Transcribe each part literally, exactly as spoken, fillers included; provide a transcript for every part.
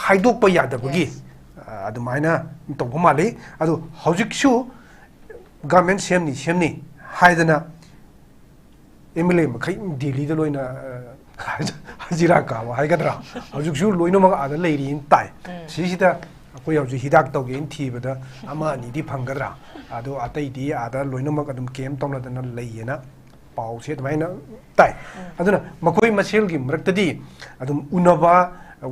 ꯈꯥꯏꯗꯣꯛꯄ ꯌꯥꯗꯕꯒꯤ, yes, ꯑ, ꯑꯗꯨꯃꯥꯏꯅ ꯇꯧꯕ ꯃꯥꯜꯂꯤ꯫ ꯑꯗꯨ ꯍꯧꯖꯤꯛꯁꯨ government ꯁꯦꯝꯅꯤ, ꯁꯦꯝꯅꯤ ꯍꯥꯏꯗꯅ M L A ꯃꯈꯩ ꯗꯦꯜꯂꯤꯗ ꯂꯣꯏꯅ, ꯑ, ꯍꯖꯤꯔꯥ ꯀꯥꯕ ꯍꯥꯏꯒꯗ꯭ꯔꯥ, ꯍꯧꯖꯤꯛꯁꯨ ꯂꯣꯏꯅꯃꯛ ꯑꯥꯗ ꯂꯩꯔꯤꯅ ꯇꯥꯏ꯫ ꯎꯝ꯫ ꯁꯤꯁꯤꯗ ꯑꯩꯈꯣꯏ ꯍꯧꯖꯤꯛ ꯍꯤꯗꯥꯛ ꯇꯧꯒꯦꯅ ꯊꯤꯕꯗ ꯑꯃ ꯑꯅꯤꯗꯤ ꯐꯪꯒꯗ꯭ꯔꯥ? ꯑꯗꯣ ꯑꯇꯩꯗꯤ ꯑꯥꯗ ꯂꯣꯏꯅꯃꯛ ꯑꯗꯨꯝ camp ꯇꯧꯅꯗꯅ ꯂꯩꯌꯦꯅ ꯄꯥꯎꯁꯦ ꯑꯗꯨꯃꯥꯏꯅ ꯇꯥꯏ꯫ ꯎꯝ꯫ ꯑꯗꯨꯅ ꯃꯈꯣꯏ ꯃꯁꯦꯜꯒꯤ ꯃꯔꯛꯇꯗꯤ ꯑꯗꯨꯝ ꯎꯅꯕ,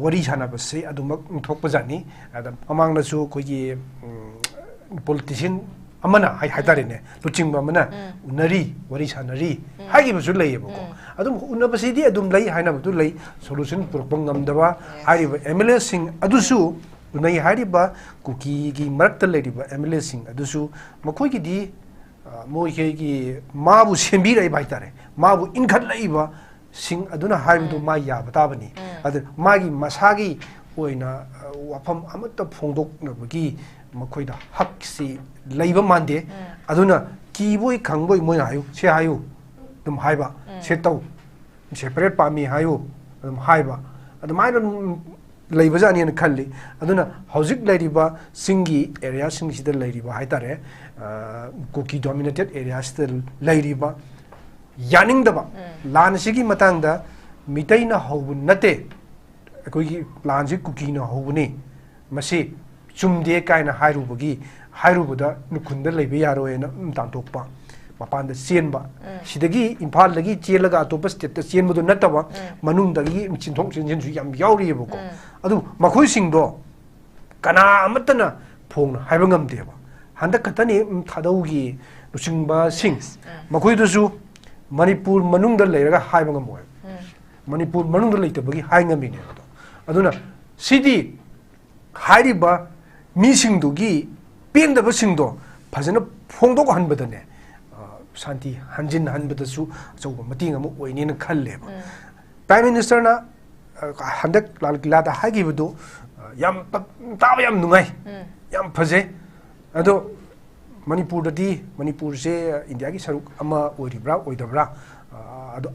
ꯋꯥꯔꯤ ꯁꯥꯟꯅꯕꯁꯦ ꯑꯗꯨꯃꯛ ꯊꯣꯛꯄꯖꯥꯠꯅꯤ꯫ ꯑꯗ ꯃꯃꯥꯡꯗꯁꯨ ꯑꯩꯈꯣꯏꯒꯤ, ꯎꯝ, politician ꯑꯃꯅ ꯍꯥꯏ-, ꯍꯥꯏꯇꯥꯔꯦꯅꯦ, ꯂꯨꯆꯤꯡꯕ ꯑꯃꯅ ꯎꯝ꯫ ꯎꯅꯔꯤ, ꯋꯥꯔꯤ ꯁꯥꯟꯅꯔꯤ ꯎꯝ꯫ ꯍꯥꯏꯈꯤꯕꯁꯨ ꯂꯩꯌꯦꯕꯀꯣ꯫ ꯎꯝ꯫ ꯑꯗꯨꯝ ꯎꯅꯕꯁꯤꯗꯤ ꯑꯗꯨꯝ ꯂꯩ, ꯍꯥꯏꯅꯕꯗꯨ ꯂꯩ, solution ꯄꯨꯔꯛꯄ ꯉꯝꯗꯕ, yes, ꯍꯥꯏꯔꯤꯕ M L A ꯁꯤꯡ ꯑꯗꯨꯁꯨ ꯎꯅꯩ ꯍꯥꯏꯔꯤꯕ ꯀꯨꯀꯤꯒꯤ ꯃꯔꯛꯇ ꯂꯩꯔꯤꯕ M L A ꯁꯤꯡ ꯑꯗꯨꯁꯨ ꯃꯈꯣꯏꯒꯤꯗꯤ, ꯑ, ꯃꯣꯏꯈꯩꯒꯤ ꯃꯥꯕꯨ ꯁꯦꯝꯕꯤꯔꯛꯏꯕ ꯍꯥꯏꯇꯥꯔꯦ, ꯃꯥꯕꯨ ꯏꯟꯈꯠꯂꯛꯏꯕ ꯁꯤꯡ ꯑꯗꯨꯅ ꯍꯥꯏꯕꯗꯨ ꯎꯝ꯫ ꯃꯥ ꯌꯥꯕ ꯇꯥꯕꯅꯤ꯫ ꯎꯝ꯫ ꯑꯗꯨ ꯃꯥꯒꯤ ꯃꯁꯥꯒꯤ ꯑꯣꯏꯅ, ꯑ, ꯋꯥꯐꯝ ꯑꯃꯠꯇ ꯐꯣꯡꯗꯣꯛꯅꯕꯒꯤ ꯃꯈꯣꯏꯗ ꯍꯛꯁꯤ ꯂꯩꯕ ꯃꯥꯟꯗꯦ꯫ ꯎꯝ꯫ ꯑꯗꯨꯅ ꯀꯤꯕꯣꯏ ꯈꯪꯕꯣꯏ ꯃꯣꯏꯅ ꯍꯥꯏꯌꯨ, ꯁꯤ ꯍꯥꯏꯌꯨ, ꯑꯗꯨꯝ ꯍꯥꯏꯕ, ꯎꯝ꯫ ꯁꯤ ꯇꯧ, separate ꯄꯥꯝꯃꯤ ꯍꯥꯏꯌꯨ, ꯑꯗꯨꯝ ꯍꯥꯏꯕ, ꯑꯗꯨꯃꯥꯏꯅ ꯑꯗꯨꯝ ꯂꯩꯕꯖꯥꯠꯅꯤꯅ ꯈꯜꯂꯤ꯫ ꯑꯗꯨꯅ ꯍꯧꯖꯤꯛ ꯂꯩꯔꯤꯕ ꯆꯤꯡꯒꯤ area ꯁꯤꯡꯁꯤꯗ ꯂꯩꯔꯤꯕ ꯍꯥꯏꯇꯥꯔꯦ, ꯑ, ꯀꯨꯀꯤ dominated area ꯁꯤꯗ ꯂꯩꯔꯤꯕ ꯌꯥꯅꯤꯡꯗꯕ, ꯎꯝ꯫ ꯂꯥꯟ ꯑꯁꯤꯒꯤ ꯃꯇꯥꯡꯗ ꯃꯤꯇꯩꯅ ꯍꯧꯕ ꯅꯠꯇꯦ, ꯑꯩꯈꯣꯏꯒꯤ ꯂꯥꯟꯁꯤ ꯀꯨꯀꯤꯅ ꯍꯧꯕꯅꯤ, ꯃꯁꯤ ꯆꯨꯝꯗꯦ ꯀꯥꯏꯅ ꯍꯥꯏꯔꯨꯕꯒꯤ, ꯍꯥꯏꯔꯨꯕꯗ ꯅꯨꯈꯨꯟꯗ ꯂꯩꯕ ꯌꯥꯔꯣꯏꯅ ꯑꯗꯨꯝ ꯇꯥꯟꯊꯣꯛꯄ, ꯃꯄꯥꯟꯗ ꯆꯦꯟꯕ, ꯎꯝ꯫ ꯁꯤꯗꯒꯤ ꯏꯝꯐꯥꯜꯗꯒꯤ ꯆꯦꯜꯂꯒ ꯑꯇꯣꯞꯄ state ꯇ ꯆꯦꯟꯕꯗꯨ ꯅꯠꯇꯕ, ꯎꯝ꯫ ꯃꯅꯨꯡꯗꯒꯤ ꯆꯦꯟꯊꯣꯛ ꯆꯦꯟꯁꯤꯟꯁꯨ ꯌꯥꯝ ꯌꯥꯎꯔꯤꯑꯕꯀꯣ꯫ ꯎꯝ꯫ ꯑꯗꯨ ꯃꯈꯣꯏꯁꯤꯡꯗꯣ ꯀꯅꯥ ꯑꯃꯠꯇꯅ ꯐꯣꯡꯅ ꯍꯥꯏꯕ ꯉꯝꯗꯦꯕ꯫ ꯍꯟꯗꯛ ꯈꯛꯇꯅꯤ, ꯎꯝ, ꯊꯥꯗꯧꯒꯤ ꯂꯨꯆꯤꯡꯕꯁꯤꯡ, ꯎꯝ꯫ ꯃꯈꯣꯏꯗꯨꯁꯨ ꯃꯅꯤꯄꯨꯔ ꯃꯅꯨꯡꯗ ꯂꯩꯔꯒ ꯍꯥꯏꯕ ꯉꯝꯃꯣꯏ꯫ ꯎꯝ꯫ ꯃꯅꯤꯄꯨꯔ ꯃꯅꯨꯡꯗ ꯂꯩꯇꯕꯒꯤ ꯍꯥꯏ ꯉꯝꯃꯤꯅꯦꯕ ꯑꯗꯣ꯫ ꯑꯗꯨꯅ ꯁꯤꯗꯤ ꯍꯥꯏꯔꯤꯕ ꯃꯤꯁꯤꯡꯗꯨꯒꯤ ꯄꯦꯟꯗꯕꯁꯤꯡꯗꯣ ꯐꯖꯅ ꯐꯣꯡꯗꯣꯛꯍꯟꯕꯗꯅꯦ, ꯑ, ꯁꯥꯟꯇꯤ ꯍꯟꯖꯤꯟꯍꯟꯕꯗꯁꯨ ꯑꯆꯧꯕ ꯃꯇꯦꯡ ꯑꯃ ꯑꯣꯏꯅꯦꯅ ꯈꯜꯂꯦꯕ꯫ ꯎꯝ꯫ Prime Minister ꯅ, ꯑ, ꯍꯟꯗꯛ ꯂꯥꯜ ꯀꯤꯂꯥꯗ ꯍꯥꯏꯈꯤꯕꯗꯨ, ꯑ, ꯌꯥꯝ ꯄ-, ꯇꯥꯕ ꯌꯥꯝ ꯅꯨꯡꯉꯥꯏ, ꯎꯝ꯫ ꯌꯥꯝ ꯐꯖꯩ꯫ ꯑꯗꯣ ꯃꯅꯤꯄꯨꯔꯗꯗꯤ, ꯃꯅꯤꯄꯨꯔꯁꯦ ꯏꯟꯗꯤꯌꯥꯒꯤ ꯁꯔꯨꯛ ꯑꯃ ꯑꯣꯏꯔꯤꯕ꯭ꯔꯥ ꯑꯣꯏꯗꯕ꯭ꯔꯥ, ꯑꯗꯨ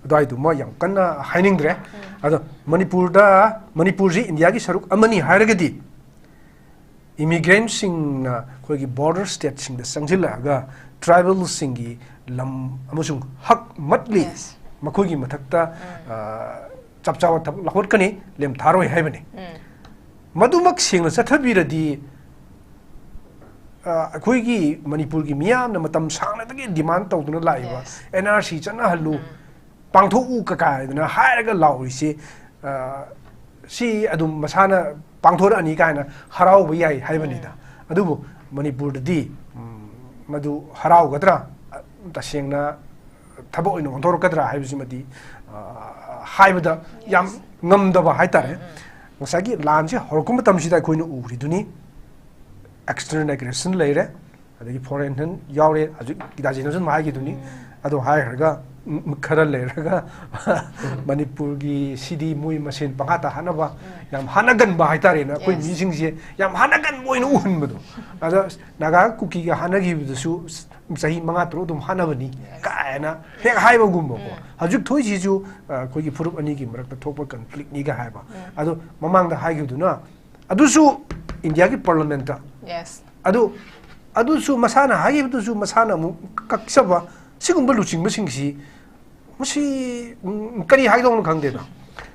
ꯑꯗꯨꯋꯥꯏꯗꯨꯃ ꯌꯥꯝ ꯀꯟꯅ ꯍꯥꯏꯅꯤꯡꯗ꯭ꯔꯦ꯫ ꯑꯗꯣ ꯃꯅꯤꯄꯨꯔꯗ, ꯃꯅꯤꯄꯨꯔꯁꯤ ꯏꯟꯗꯤꯌꯥꯒꯤ ꯁꯔꯨꯛ ꯑꯃꯅꯤ ꯍꯥꯏꯔꯒꯗꯤ, ꯏꯃꯤꯒ꯭ꯔꯦꯟꯁꯤꯡꯅ ꯑꯩꯈꯣꯏꯒꯤ ꯕꯣꯔꯗꯔ ꯁ꯭ꯇꯦꯠꯁꯤꯡꯗ ꯆꯪꯁꯤꯜꯂꯛꯑꯒ ꯇ꯭ꯔꯥꯏꯕꯦꯜꯁꯤꯡꯒꯤ ꯂꯝ ꯑꯃꯁꯨꯡ ꯍꯛ ꯃꯠꯂꯤ, Yes. ꯃꯈꯣꯏꯒꯤ ꯃꯊꯛꯇ, ꯎꯝ꯫ ꯑ, ꯆꯞ ꯆꯥꯕ ꯊꯕꯛ ꯂꯧꯈꯠꯀꯅꯤ, ꯂꯦꯝꯊꯥꯔꯣꯏ ꯍꯥꯏꯕꯅꯤ꯫ ꯎꯝ꯫ ꯃꯗꯨꯃꯛ ꯁꯦꯡꯅ ꯆꯠꯊꯕꯤꯔꯗꯤ, ꯑ, ꯑꯩꯈꯣꯏꯒꯤ ꯃꯅꯤꯄꯨꯔꯒꯤ ꯃꯤꯌꯥꯝꯅ ꯃꯇꯝ ꯁꯥꯡꯅꯗꯒꯤ ꯗꯤꯃꯥꯟ ꯇꯧꯗꯨꯅ ꯂꯥꯛꯏꯕ Yes. ꯑꯦꯟ ꯑꯥꯔ ꯁꯤ ꯆꯠꯅꯍꯜꯂꯨ, ꯎꯝ꯫ ꯄꯥꯡꯊꯣꯛꯎ ꯀꯀꯥꯏꯗꯅ ꯍꯥꯏꯔꯒ ꯂꯥꯎꯔꯤꯁꯤ, ꯑ, ꯁꯤ ꯑꯗꯨꯝ ꯃꯁꯥꯅ ꯄꯥꯡꯊꯣꯔꯛꯑꯅꯤ ꯀꯥꯏꯅ ꯍꯔꯥꯎꯕ ꯌꯥꯏ ꯍꯥꯏꯕꯅꯤꯗ꯫ ꯎꯝ꯫ ꯑꯗꯨꯕꯨ ꯃꯅꯤꯄꯨꯔꯗꯗꯤ, ꯎꯝ, ꯃꯗꯨ ꯍꯔꯥꯎꯒꯗ꯭ꯔꯥ, ꯇꯁꯦꯡꯅ ꯊꯕꯛ ꯑꯣꯏꯅ ꯑꯣꯟꯊꯣꯔꯛꯀꯗ꯭ꯔꯥ ꯍꯥꯏꯕꯁꯤꯃꯗꯤ, ꯑ, ꯍꯥꯏꯕꯗ ꯌꯥꯝ Yes. ꯉꯝꯗꯕ ꯍꯥꯏꯇꯥꯔꯦ꯫ ꯎꯝ, ꯎꯝ꯫ ꯉꯁꯥꯏꯒꯤ ꯂꯥꯟꯁꯦ ꯍꯧꯔꯛꯄ ꯃꯇꯝꯁꯤꯗ ꯑꯩꯈꯣꯏꯅ ꯎꯔꯤꯗꯨꯅꯤ, external aggression ꯂꯩꯔꯦ, ꯑꯗꯒꯤ foreign ꯍꯦꯟ ꯌꯥꯎꯔꯦ, ꯍꯧꯖꯤꯛ ꯒꯤꯇꯥꯖꯤꯅꯁꯨ ꯑꯗꯨꯝ ꯍꯥꯏꯈꯤꯗꯨꯅꯤ꯫ ꯎꯝ꯫ ꯑꯗꯣ ꯍꯥꯏꯈ꯭ꯔꯒ, ꯎꯝ, ꯈꯔ ꯂꯩꯔꯒ ꯃꯅꯤꯄꯨꯔꯒꯤ ꯁꯤꯗꯤ ꯃꯣꯏ ꯃꯁꯦꯟ ꯄꯪꯍꯥꯠꯇ ꯍꯥꯠꯅꯕ, ꯎꯝ꯫ ꯌꯥꯝ ꯍꯥꯠꯅꯒꯟꯕ ꯍꯥꯏꯇꯥꯔꯦꯅꯦ, ꯑꯩꯈꯣꯏ Yes. ꯃꯤꯁꯤꯡꯁꯦ ꯌꯥꯝ ꯍꯥꯠꯅꯒꯟꯕ ꯑꯣꯏꯅ ꯎꯍꯟꯕꯗꯣ꯫ ꯑꯗ ꯅꯥꯒꯥ ꯀꯨꯀꯤꯒ ꯍꯥꯠꯅꯈꯤꯕꯗꯨꯁꯨ ꯆꯍꯤ ꯃꯉꯥ ꯇꯔꯨꯛ ꯑꯗꯨꯝ ꯍꯥꯠꯅꯕꯅꯤ Yes. ꯀꯥꯏꯅ ꯍꯦꯛ ꯍꯥꯏꯕꯒꯨꯝꯕꯀꯣ꯫ ꯎꯝ꯫ ꯍꯧꯖꯤꯛ ꯊꯣꯛꯏꯁꯤꯁꯨ, ꯑ, ꯑꯩꯈꯣꯏꯒꯤ ꯐꯨꯔꯨꯞ ꯑꯅꯤꯒꯤ ꯃꯔꯛꯇ ꯊꯣꯛꯄ conflictꯅꯤꯒ ꯍꯥꯏꯕ꯫ ꯎꯝ꯫ ꯑꯗꯣ ꯃꯃꯥꯡꯗ ꯍꯥꯏꯈꯤꯕꯗꯨꯅ, ꯑꯗꯨꯁꯨ ꯏꯟꯗꯤꯌꯥꯒꯤ ꯄꯥꯔꯂꯤꯌꯥꯃꯦꯟꯠꯇ꯫ Yes. ꯑꯗꯨ, ꯑꯗꯨꯁꯨ ꯃꯁꯥꯅ ꯍꯥꯏꯈꯤꯕꯗꯨꯁꯨ ꯃꯁꯥꯅ ꯑꯃꯨꯛ ꯀꯛꯆꯕ, ꯁꯤꯒꯨꯝꯕ ꯂꯨꯆꯤꯡꯕꯁꯤꯡꯁꯤ, ꯃꯁꯤ, ꯎꯝ, ꯀꯔꯤ ꯍꯥꯏꯗꯧꯅꯣ ꯈꯪꯗꯦꯗ꯫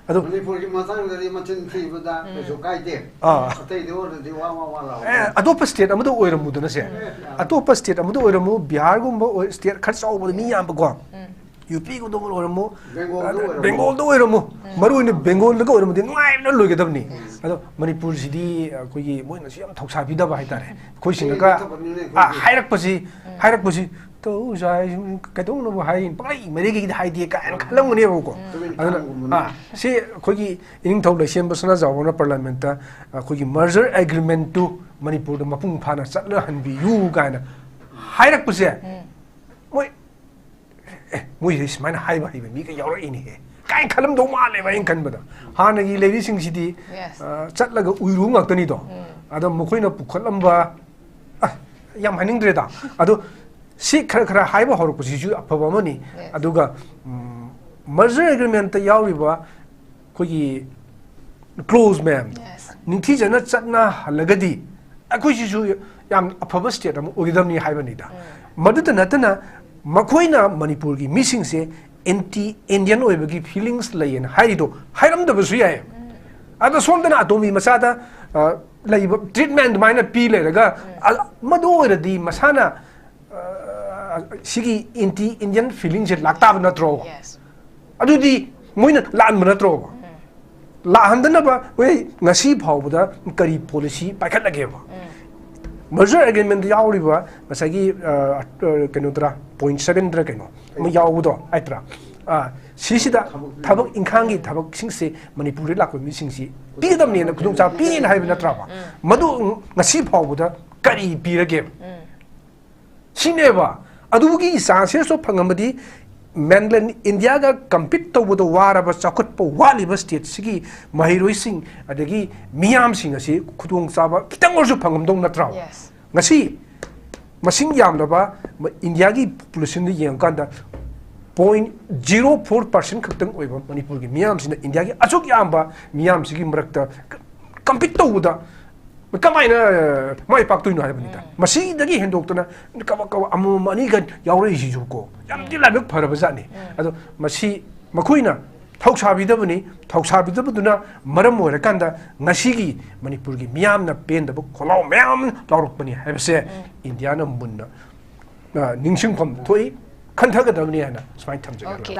ꯑꯗꯨ ꯃꯅꯤꯄꯨꯔꯒꯤ ꯃꯇꯥꯡꯗꯗꯤ ꯃꯆꯤꯟ ꯊꯤꯕꯗ ꯎꯝ꯫ ꯀꯩꯁꯨ ꯀꯥꯏꯗꯦ꯫ ꯑꯥ꯫ ꯑꯇꯩꯗ ꯑꯣꯏꯔꯗꯤ ꯋꯥ, ꯋꯥ, ꯋꯥ ꯂꯥꯎꯕ꯫ ꯑꯦ, ꯑꯇꯣꯞꯄ state ꯑꯃꯗ ꯑꯣꯏꯔꯝꯃꯨꯗꯅꯁꯦ꯫ ꯑꯦ, ꯑꯇꯣꯞꯄ state ꯑꯃꯗ ꯑꯣꯏꯔꯝꯃꯨ, ꯕꯤꯍꯥꯔꯒꯨꯝꯕ ꯑꯣꯏ-, state ꯈꯔ ꯆꯥꯎꯕꯗ ꯃꯤ ꯌꯥꯝꯕꯀꯣ꯫ ꯎꯝ꯫ UPꯒꯨꯝꯕ ꯑꯣꯏꯔꯝꯃꯨ, Bengalꯗ ꯑꯗ ꯑꯣꯏꯔꯝꯃꯨ꯫ Bengalꯗ ꯑꯣꯏꯔꯝꯃꯨ꯫ ꯎꯝ꯫ ꯃꯔꯨ ꯑꯣꯏꯅ Bengalꯗꯒ ꯑꯣꯏꯔꯝꯃꯗꯤ ꯅꯨꯡꯉꯥꯏꯕꯅ ꯂꯣꯏꯒꯗꯕꯅꯤ꯫ ꯎꯝ꯫ ꯑꯗꯣ ꯃꯅꯤꯄꯨꯔꯁꯤꯗꯤ ꯑꯩꯈꯣꯏꯒꯤ ꯃꯣꯏꯅꯁꯨ ꯌꯥꯝ ꯊꯧꯁꯥꯕꯤꯗꯕ ꯍꯥꯏꯇꯥꯔꯦ꯫ ꯑꯩꯈꯣꯏꯁꯤꯡꯅꯒ, ꯊꯕꯛꯅꯤꯅꯦ ꯑꯩꯈꯣꯏꯒꯤ꯫ ꯑꯥ, ꯍꯥꯏꯔꯛꯄꯁꯤ, ꯎꯝ꯫ ꯍꯥꯏꯔꯛꯄꯁꯤ, "ꯇꯧ, ꯁꯥꯏ, ꯁꯨꯝ ꯀꯩꯗꯧꯅꯕ ꯍꯥꯏ, ꯄꯪꯂꯩ ꯃꯔꯩꯒꯩꯗꯤ ꯍꯥꯏꯗꯦ" ꯀꯥꯏꯅ ꯈꯜꯂꯝꯒꯅꯦꯕꯀꯣ꯫ ꯎꯝ꯫ ꯑꯗꯨꯅ, ꯇꯥꯡꯒꯨꯝꯕꯅꯤ꯫ ꯑꯥ, ꯁꯤ ꯑꯩꯈꯣꯏꯒꯤ ꯏꯅꯤꯡꯊꯧ ꯂꯩꯁꯦꯝꯕ ꯁꯅꯥꯖꯥꯎꯕꯅ ꯄꯥꯔꯂꯤꯌꯥꯃꯦꯟꯠꯇ ꯑꯩꯈꯣꯏꯒꯤ merger agreementꯇꯨ ꯃꯅꯤꯄꯨꯔꯗ ꯃꯄꯨꯡ ꯐꯥꯅ ꯆꯠꯅꯍꯟꯕꯤꯌꯨ ꯀꯥꯏꯅ ꯍꯥꯏꯔꯛꯄꯁꯦ, ꯎꯝ꯫ ꯃꯣꯏ, "ꯑꯦ, ꯃꯣꯏꯁꯦ ꯁꯨꯃꯥꯏꯅ ꯍꯥꯏꯕ ꯍꯩꯕ ꯃꯤꯒ ꯌꯥꯎꯔꯛꯏꯅꯦꯍꯦ" ꯀꯥꯏꯅ ꯈꯜꯂꯝꯗꯧ ꯃꯥꯜꯂꯦꯕ ꯑꯩꯅ ꯈꯟꯕꯗ꯫ ꯍꯥꯟꯅꯒꯤ ꯂꯩꯔꯤꯁꯤꯡꯁꯤꯗꯤ, Yes. ꯑ, ꯆꯠꯂꯒ ꯎꯏꯔꯨ ꯉꯥꯛꯇꯅꯤꯗꯣ꯫ ꯎꯝ꯫ ꯑꯗꯣ ꯃꯈꯣꯏꯅ ꯄꯨꯈꯠꯂꯝꯕ, ꯑ, ꯌꯥꯝ ꯍꯥꯏꯅꯤꯡꯗ꯭ꯔꯦꯗ꯫ ꯑꯗꯣ ꯁꯤ ꯈꯔ ꯈꯔ ꯍꯥꯏꯕ ꯍꯧꯔꯛꯄꯁꯤꯁꯨ ꯑꯐꯕ ꯑꯃꯅꯤ꯫ ꯑꯗꯨꯒ ꯃꯔꯖꯔ ꯑꯦꯒ꯭ꯔꯤꯃꯦꯟꯇ ꯌꯥꯎꯔꯤꯕ ꯑꯩꯈꯣꯏꯒꯤ ꯀ꯭ꯂꯣꯖ ꯃꯌꯥꯝꯗꯣ ꯅꯤꯡꯊꯤꯖꯅ ꯆꯠꯅꯍꯜꯂꯒꯗꯤ ꯑꯩꯈꯣꯏꯁꯤꯁꯨ ꯌꯥꯝ ꯑꯐꯕ ꯁ꯭ꯇꯦꯠ ꯑꯃ ꯑꯣꯏꯒꯗꯕꯅꯤ ꯍꯥꯏꯕꯅꯤꯗ꯫ ꯃꯗꯨꯇ ꯅꯠꯇꯅ ꯃꯈꯣꯏꯅ ꯃꯅꯤꯄꯨꯔꯒꯤ ꯃꯤꯁꯤꯡꯁꯦ ꯑꯦꯟꯇꯤ ꯏꯟꯗꯤꯌꯟ ꯑꯣꯏꯕꯒꯤ ꯐꯤꯂꯤꯡꯁ ꯂꯩꯌꯦꯅ ꯍꯥꯏꯔꯤꯗꯣ ꯍꯥꯏꯔꯝꯗꯕꯁꯨ ꯌꯥꯏ꯫ ꯑꯗ ꯁꯣꯝꯗꯅ ꯑꯇꯣꯝꯕꯤ ꯃꯆꯥꯗ ꯂꯩꯕ ꯇ꯭ꯔꯤꯠꯃꯦꯟ ꯑꯗꯨꯃꯥꯏꯅ ꯄꯤ ꯂꯩꯔꯒ ꯃꯗꯨ ꯑꯣꯏꯔꯗꯤ ꯃꯁꯥꯅ ꯁꯤꯒꯤ ꯑꯦꯟꯇꯤ ꯏꯟꯗꯤꯌꯟ ꯐꯤꯂꯤꯡꯁꯦ ꯂꯥꯛꯇꯥꯕ ꯅꯠꯇ꯭ꯔꯣ? ꯑꯗꯨꯗꯤ ꯃꯣꯏꯅ ꯂꯥꯟꯕ ꯅꯠꯇ꯭ꯔꯣꯕ? ꯂꯥꯛꯍꯟꯗꯅꯕ ꯍꯣꯏ ꯉꯁꯤ ꯐꯥꯎꯕꯗ ꯀꯔꯤ ꯄꯣꯂꯤꯁꯤ ꯄꯥꯏꯈꯠꯂꯒꯦꯕ? ꯃꯔꯖꯔ ꯑꯦꯒ꯭ꯔꯤꯃꯦꯟꯗ ꯌꯥꯎꯔꯤꯕ ꯉꯁꯥꯏꯒꯤ ꯀꯩꯅꯣꯗ꯭ꯔꯥ, ꯄꯣꯏꯟ ꯁꯕꯦꯟꯗ꯭ꯔꯥ ꯀꯩꯅꯣ ꯑꯃ ꯌꯥꯎꯕꯗꯣ ꯍꯥꯏꯠꯇ꯭ꯔꯥ? ꯁꯤꯁꯤꯗ ꯊꯕꯛ ꯏꯪꯈꯥꯡꯒꯤ ꯊꯕꯛꯁꯤꯡꯁꯦ ꯃꯅꯤꯄꯨꯔꯗ ꯂꯥꯛꯄ ꯃꯤꯁꯤꯡꯁꯤ ꯄꯤꯒꯗꯕꯅꯦꯅ ꯈꯨꯗꯣꯡꯆꯥꯕ ꯄꯤꯅꯦꯅ ꯍꯥꯏꯕ ꯅꯠꯇ꯭ꯔꯕ? ꯃꯗꯨ ꯉꯁꯤ ꯐꯥꯎꯕꯗ ꯀꯔꯤ ꯄꯤꯔꯒꯦꯕ? ꯁꯤꯅꯦꯕ꯫ ꯑꯗꯨꯒꯤ ꯆꯥꯟꯁꯦꯁꯇꯣ ꯐꯪꯉꯝꯃꯗꯤ ꯃꯦꯟꯂꯦꯟ ꯏꯟꯗꯤꯌꯥꯒ ꯀꯝꯄꯤꯠ ꯇꯧꯕꯗ ꯋꯥꯔꯕ, ꯆꯥꯎꯈꯠꯄ ꯋꯥꯠꯂꯤꯕ ꯁ꯭ꯇꯦꯠꯁꯤꯒꯤ ꯃꯍꯩꯔꯣꯏꯁꯤꯡ ꯑꯗꯒꯤ ꯃꯤꯌꯥꯝꯁꯤꯡ ꯑꯁꯤ ꯈꯨꯗꯣꯡꯆꯥꯕ ꯈꯤꯇꯪ ꯑꯣꯏꯔꯁꯨ ꯐꯪꯉꯝꯗꯧ ꯅꯠꯇ꯭ꯔꯥ? ꯉꯁꯤ ꯃꯁꯤꯡ ꯌꯥꯝꯂꯕ ꯏꯟꯗꯤꯌꯥꯒꯤ ꯄꯣꯄꯨꯂꯦꯁꯟꯗ ꯌꯦꯡꯉꯀꯥꯟꯗ ꯄꯣꯏꯟ ꯖꯤꯔꯣ ꯐꯣꯔ ꯄꯥꯔꯁꯦꯟ ꯈꯛꯇꯪ ꯑꯣꯏꯕ ꯃꯅꯤꯄꯨꯔꯒꯤ ꯃꯤꯌꯥꯝꯁꯤꯅ ꯏꯟꯗꯤꯌꯥꯒꯤ ꯑꯁꯨꯛ ꯌꯥꯝꯕ ꯃꯤꯌꯥꯝꯁꯤꯒꯤ ꯃꯔꯛꯇ ꯀꯝꯄꯤꯠ ꯇꯧꯕꯗ ꯀꯃꯥꯏꯅ ꯃꯥꯏ ꯄꯥꯛꯇꯣꯏꯅꯣ ꯍꯥꯏꯕꯅꯤꯗ꯫ ꯃꯁꯤꯗꯒꯤ ꯍꯦꯟꯗꯣꯛꯇꯅ ꯀꯕꯛ ꯀꯕꯛ ꯑꯃꯃꯝ ꯑꯅꯤꯒ ꯌꯥꯎꯔꯛꯏꯁꯤꯁꯨ ꯀꯣ ꯌꯥꯝꯗꯤ ꯂꯥꯏꯕꯛ ꯐꯔꯕ ꯖꯥꯠꯅꯤ꯫ ꯑꯗꯣ ꯃꯁꯤ ꯃꯈꯣꯏꯅ ꯊꯧꯁꯥꯕꯤꯗꯕꯅꯤ꯫ ꯊꯧꯁꯥꯕꯤꯗꯕꯗꯨꯅ ꯃꯔꯝ ꯑꯣꯏꯔꯀꯥꯟꯗ ꯉꯁꯤꯒꯤ ꯃꯅꯤꯄꯨꯔꯒꯤ ꯃꯤꯌꯥꯝꯅ ꯄꯦꯟꯗꯕ ꯈꯣꯜꯂꯥꯎ ꯃꯌꯥꯝ ꯂꯥꯎꯔꯛꯄꯅꯤ ꯍꯥꯏꯕꯁꯦ ꯏꯟꯗꯤꯌꯥꯅ ꯃꯨꯟꯅ ꯅꯤꯡꯁꯤꯡꯐꯝ ꯊꯣꯛꯏ, ꯈꯟꯊꯒꯗꯕꯅꯤ ꯍꯥꯏꯅ ꯁꯨꯃꯥꯏꯅ ꯊꯝꯖꯒꯦ꯫ ꯑꯣꯀꯦ꯫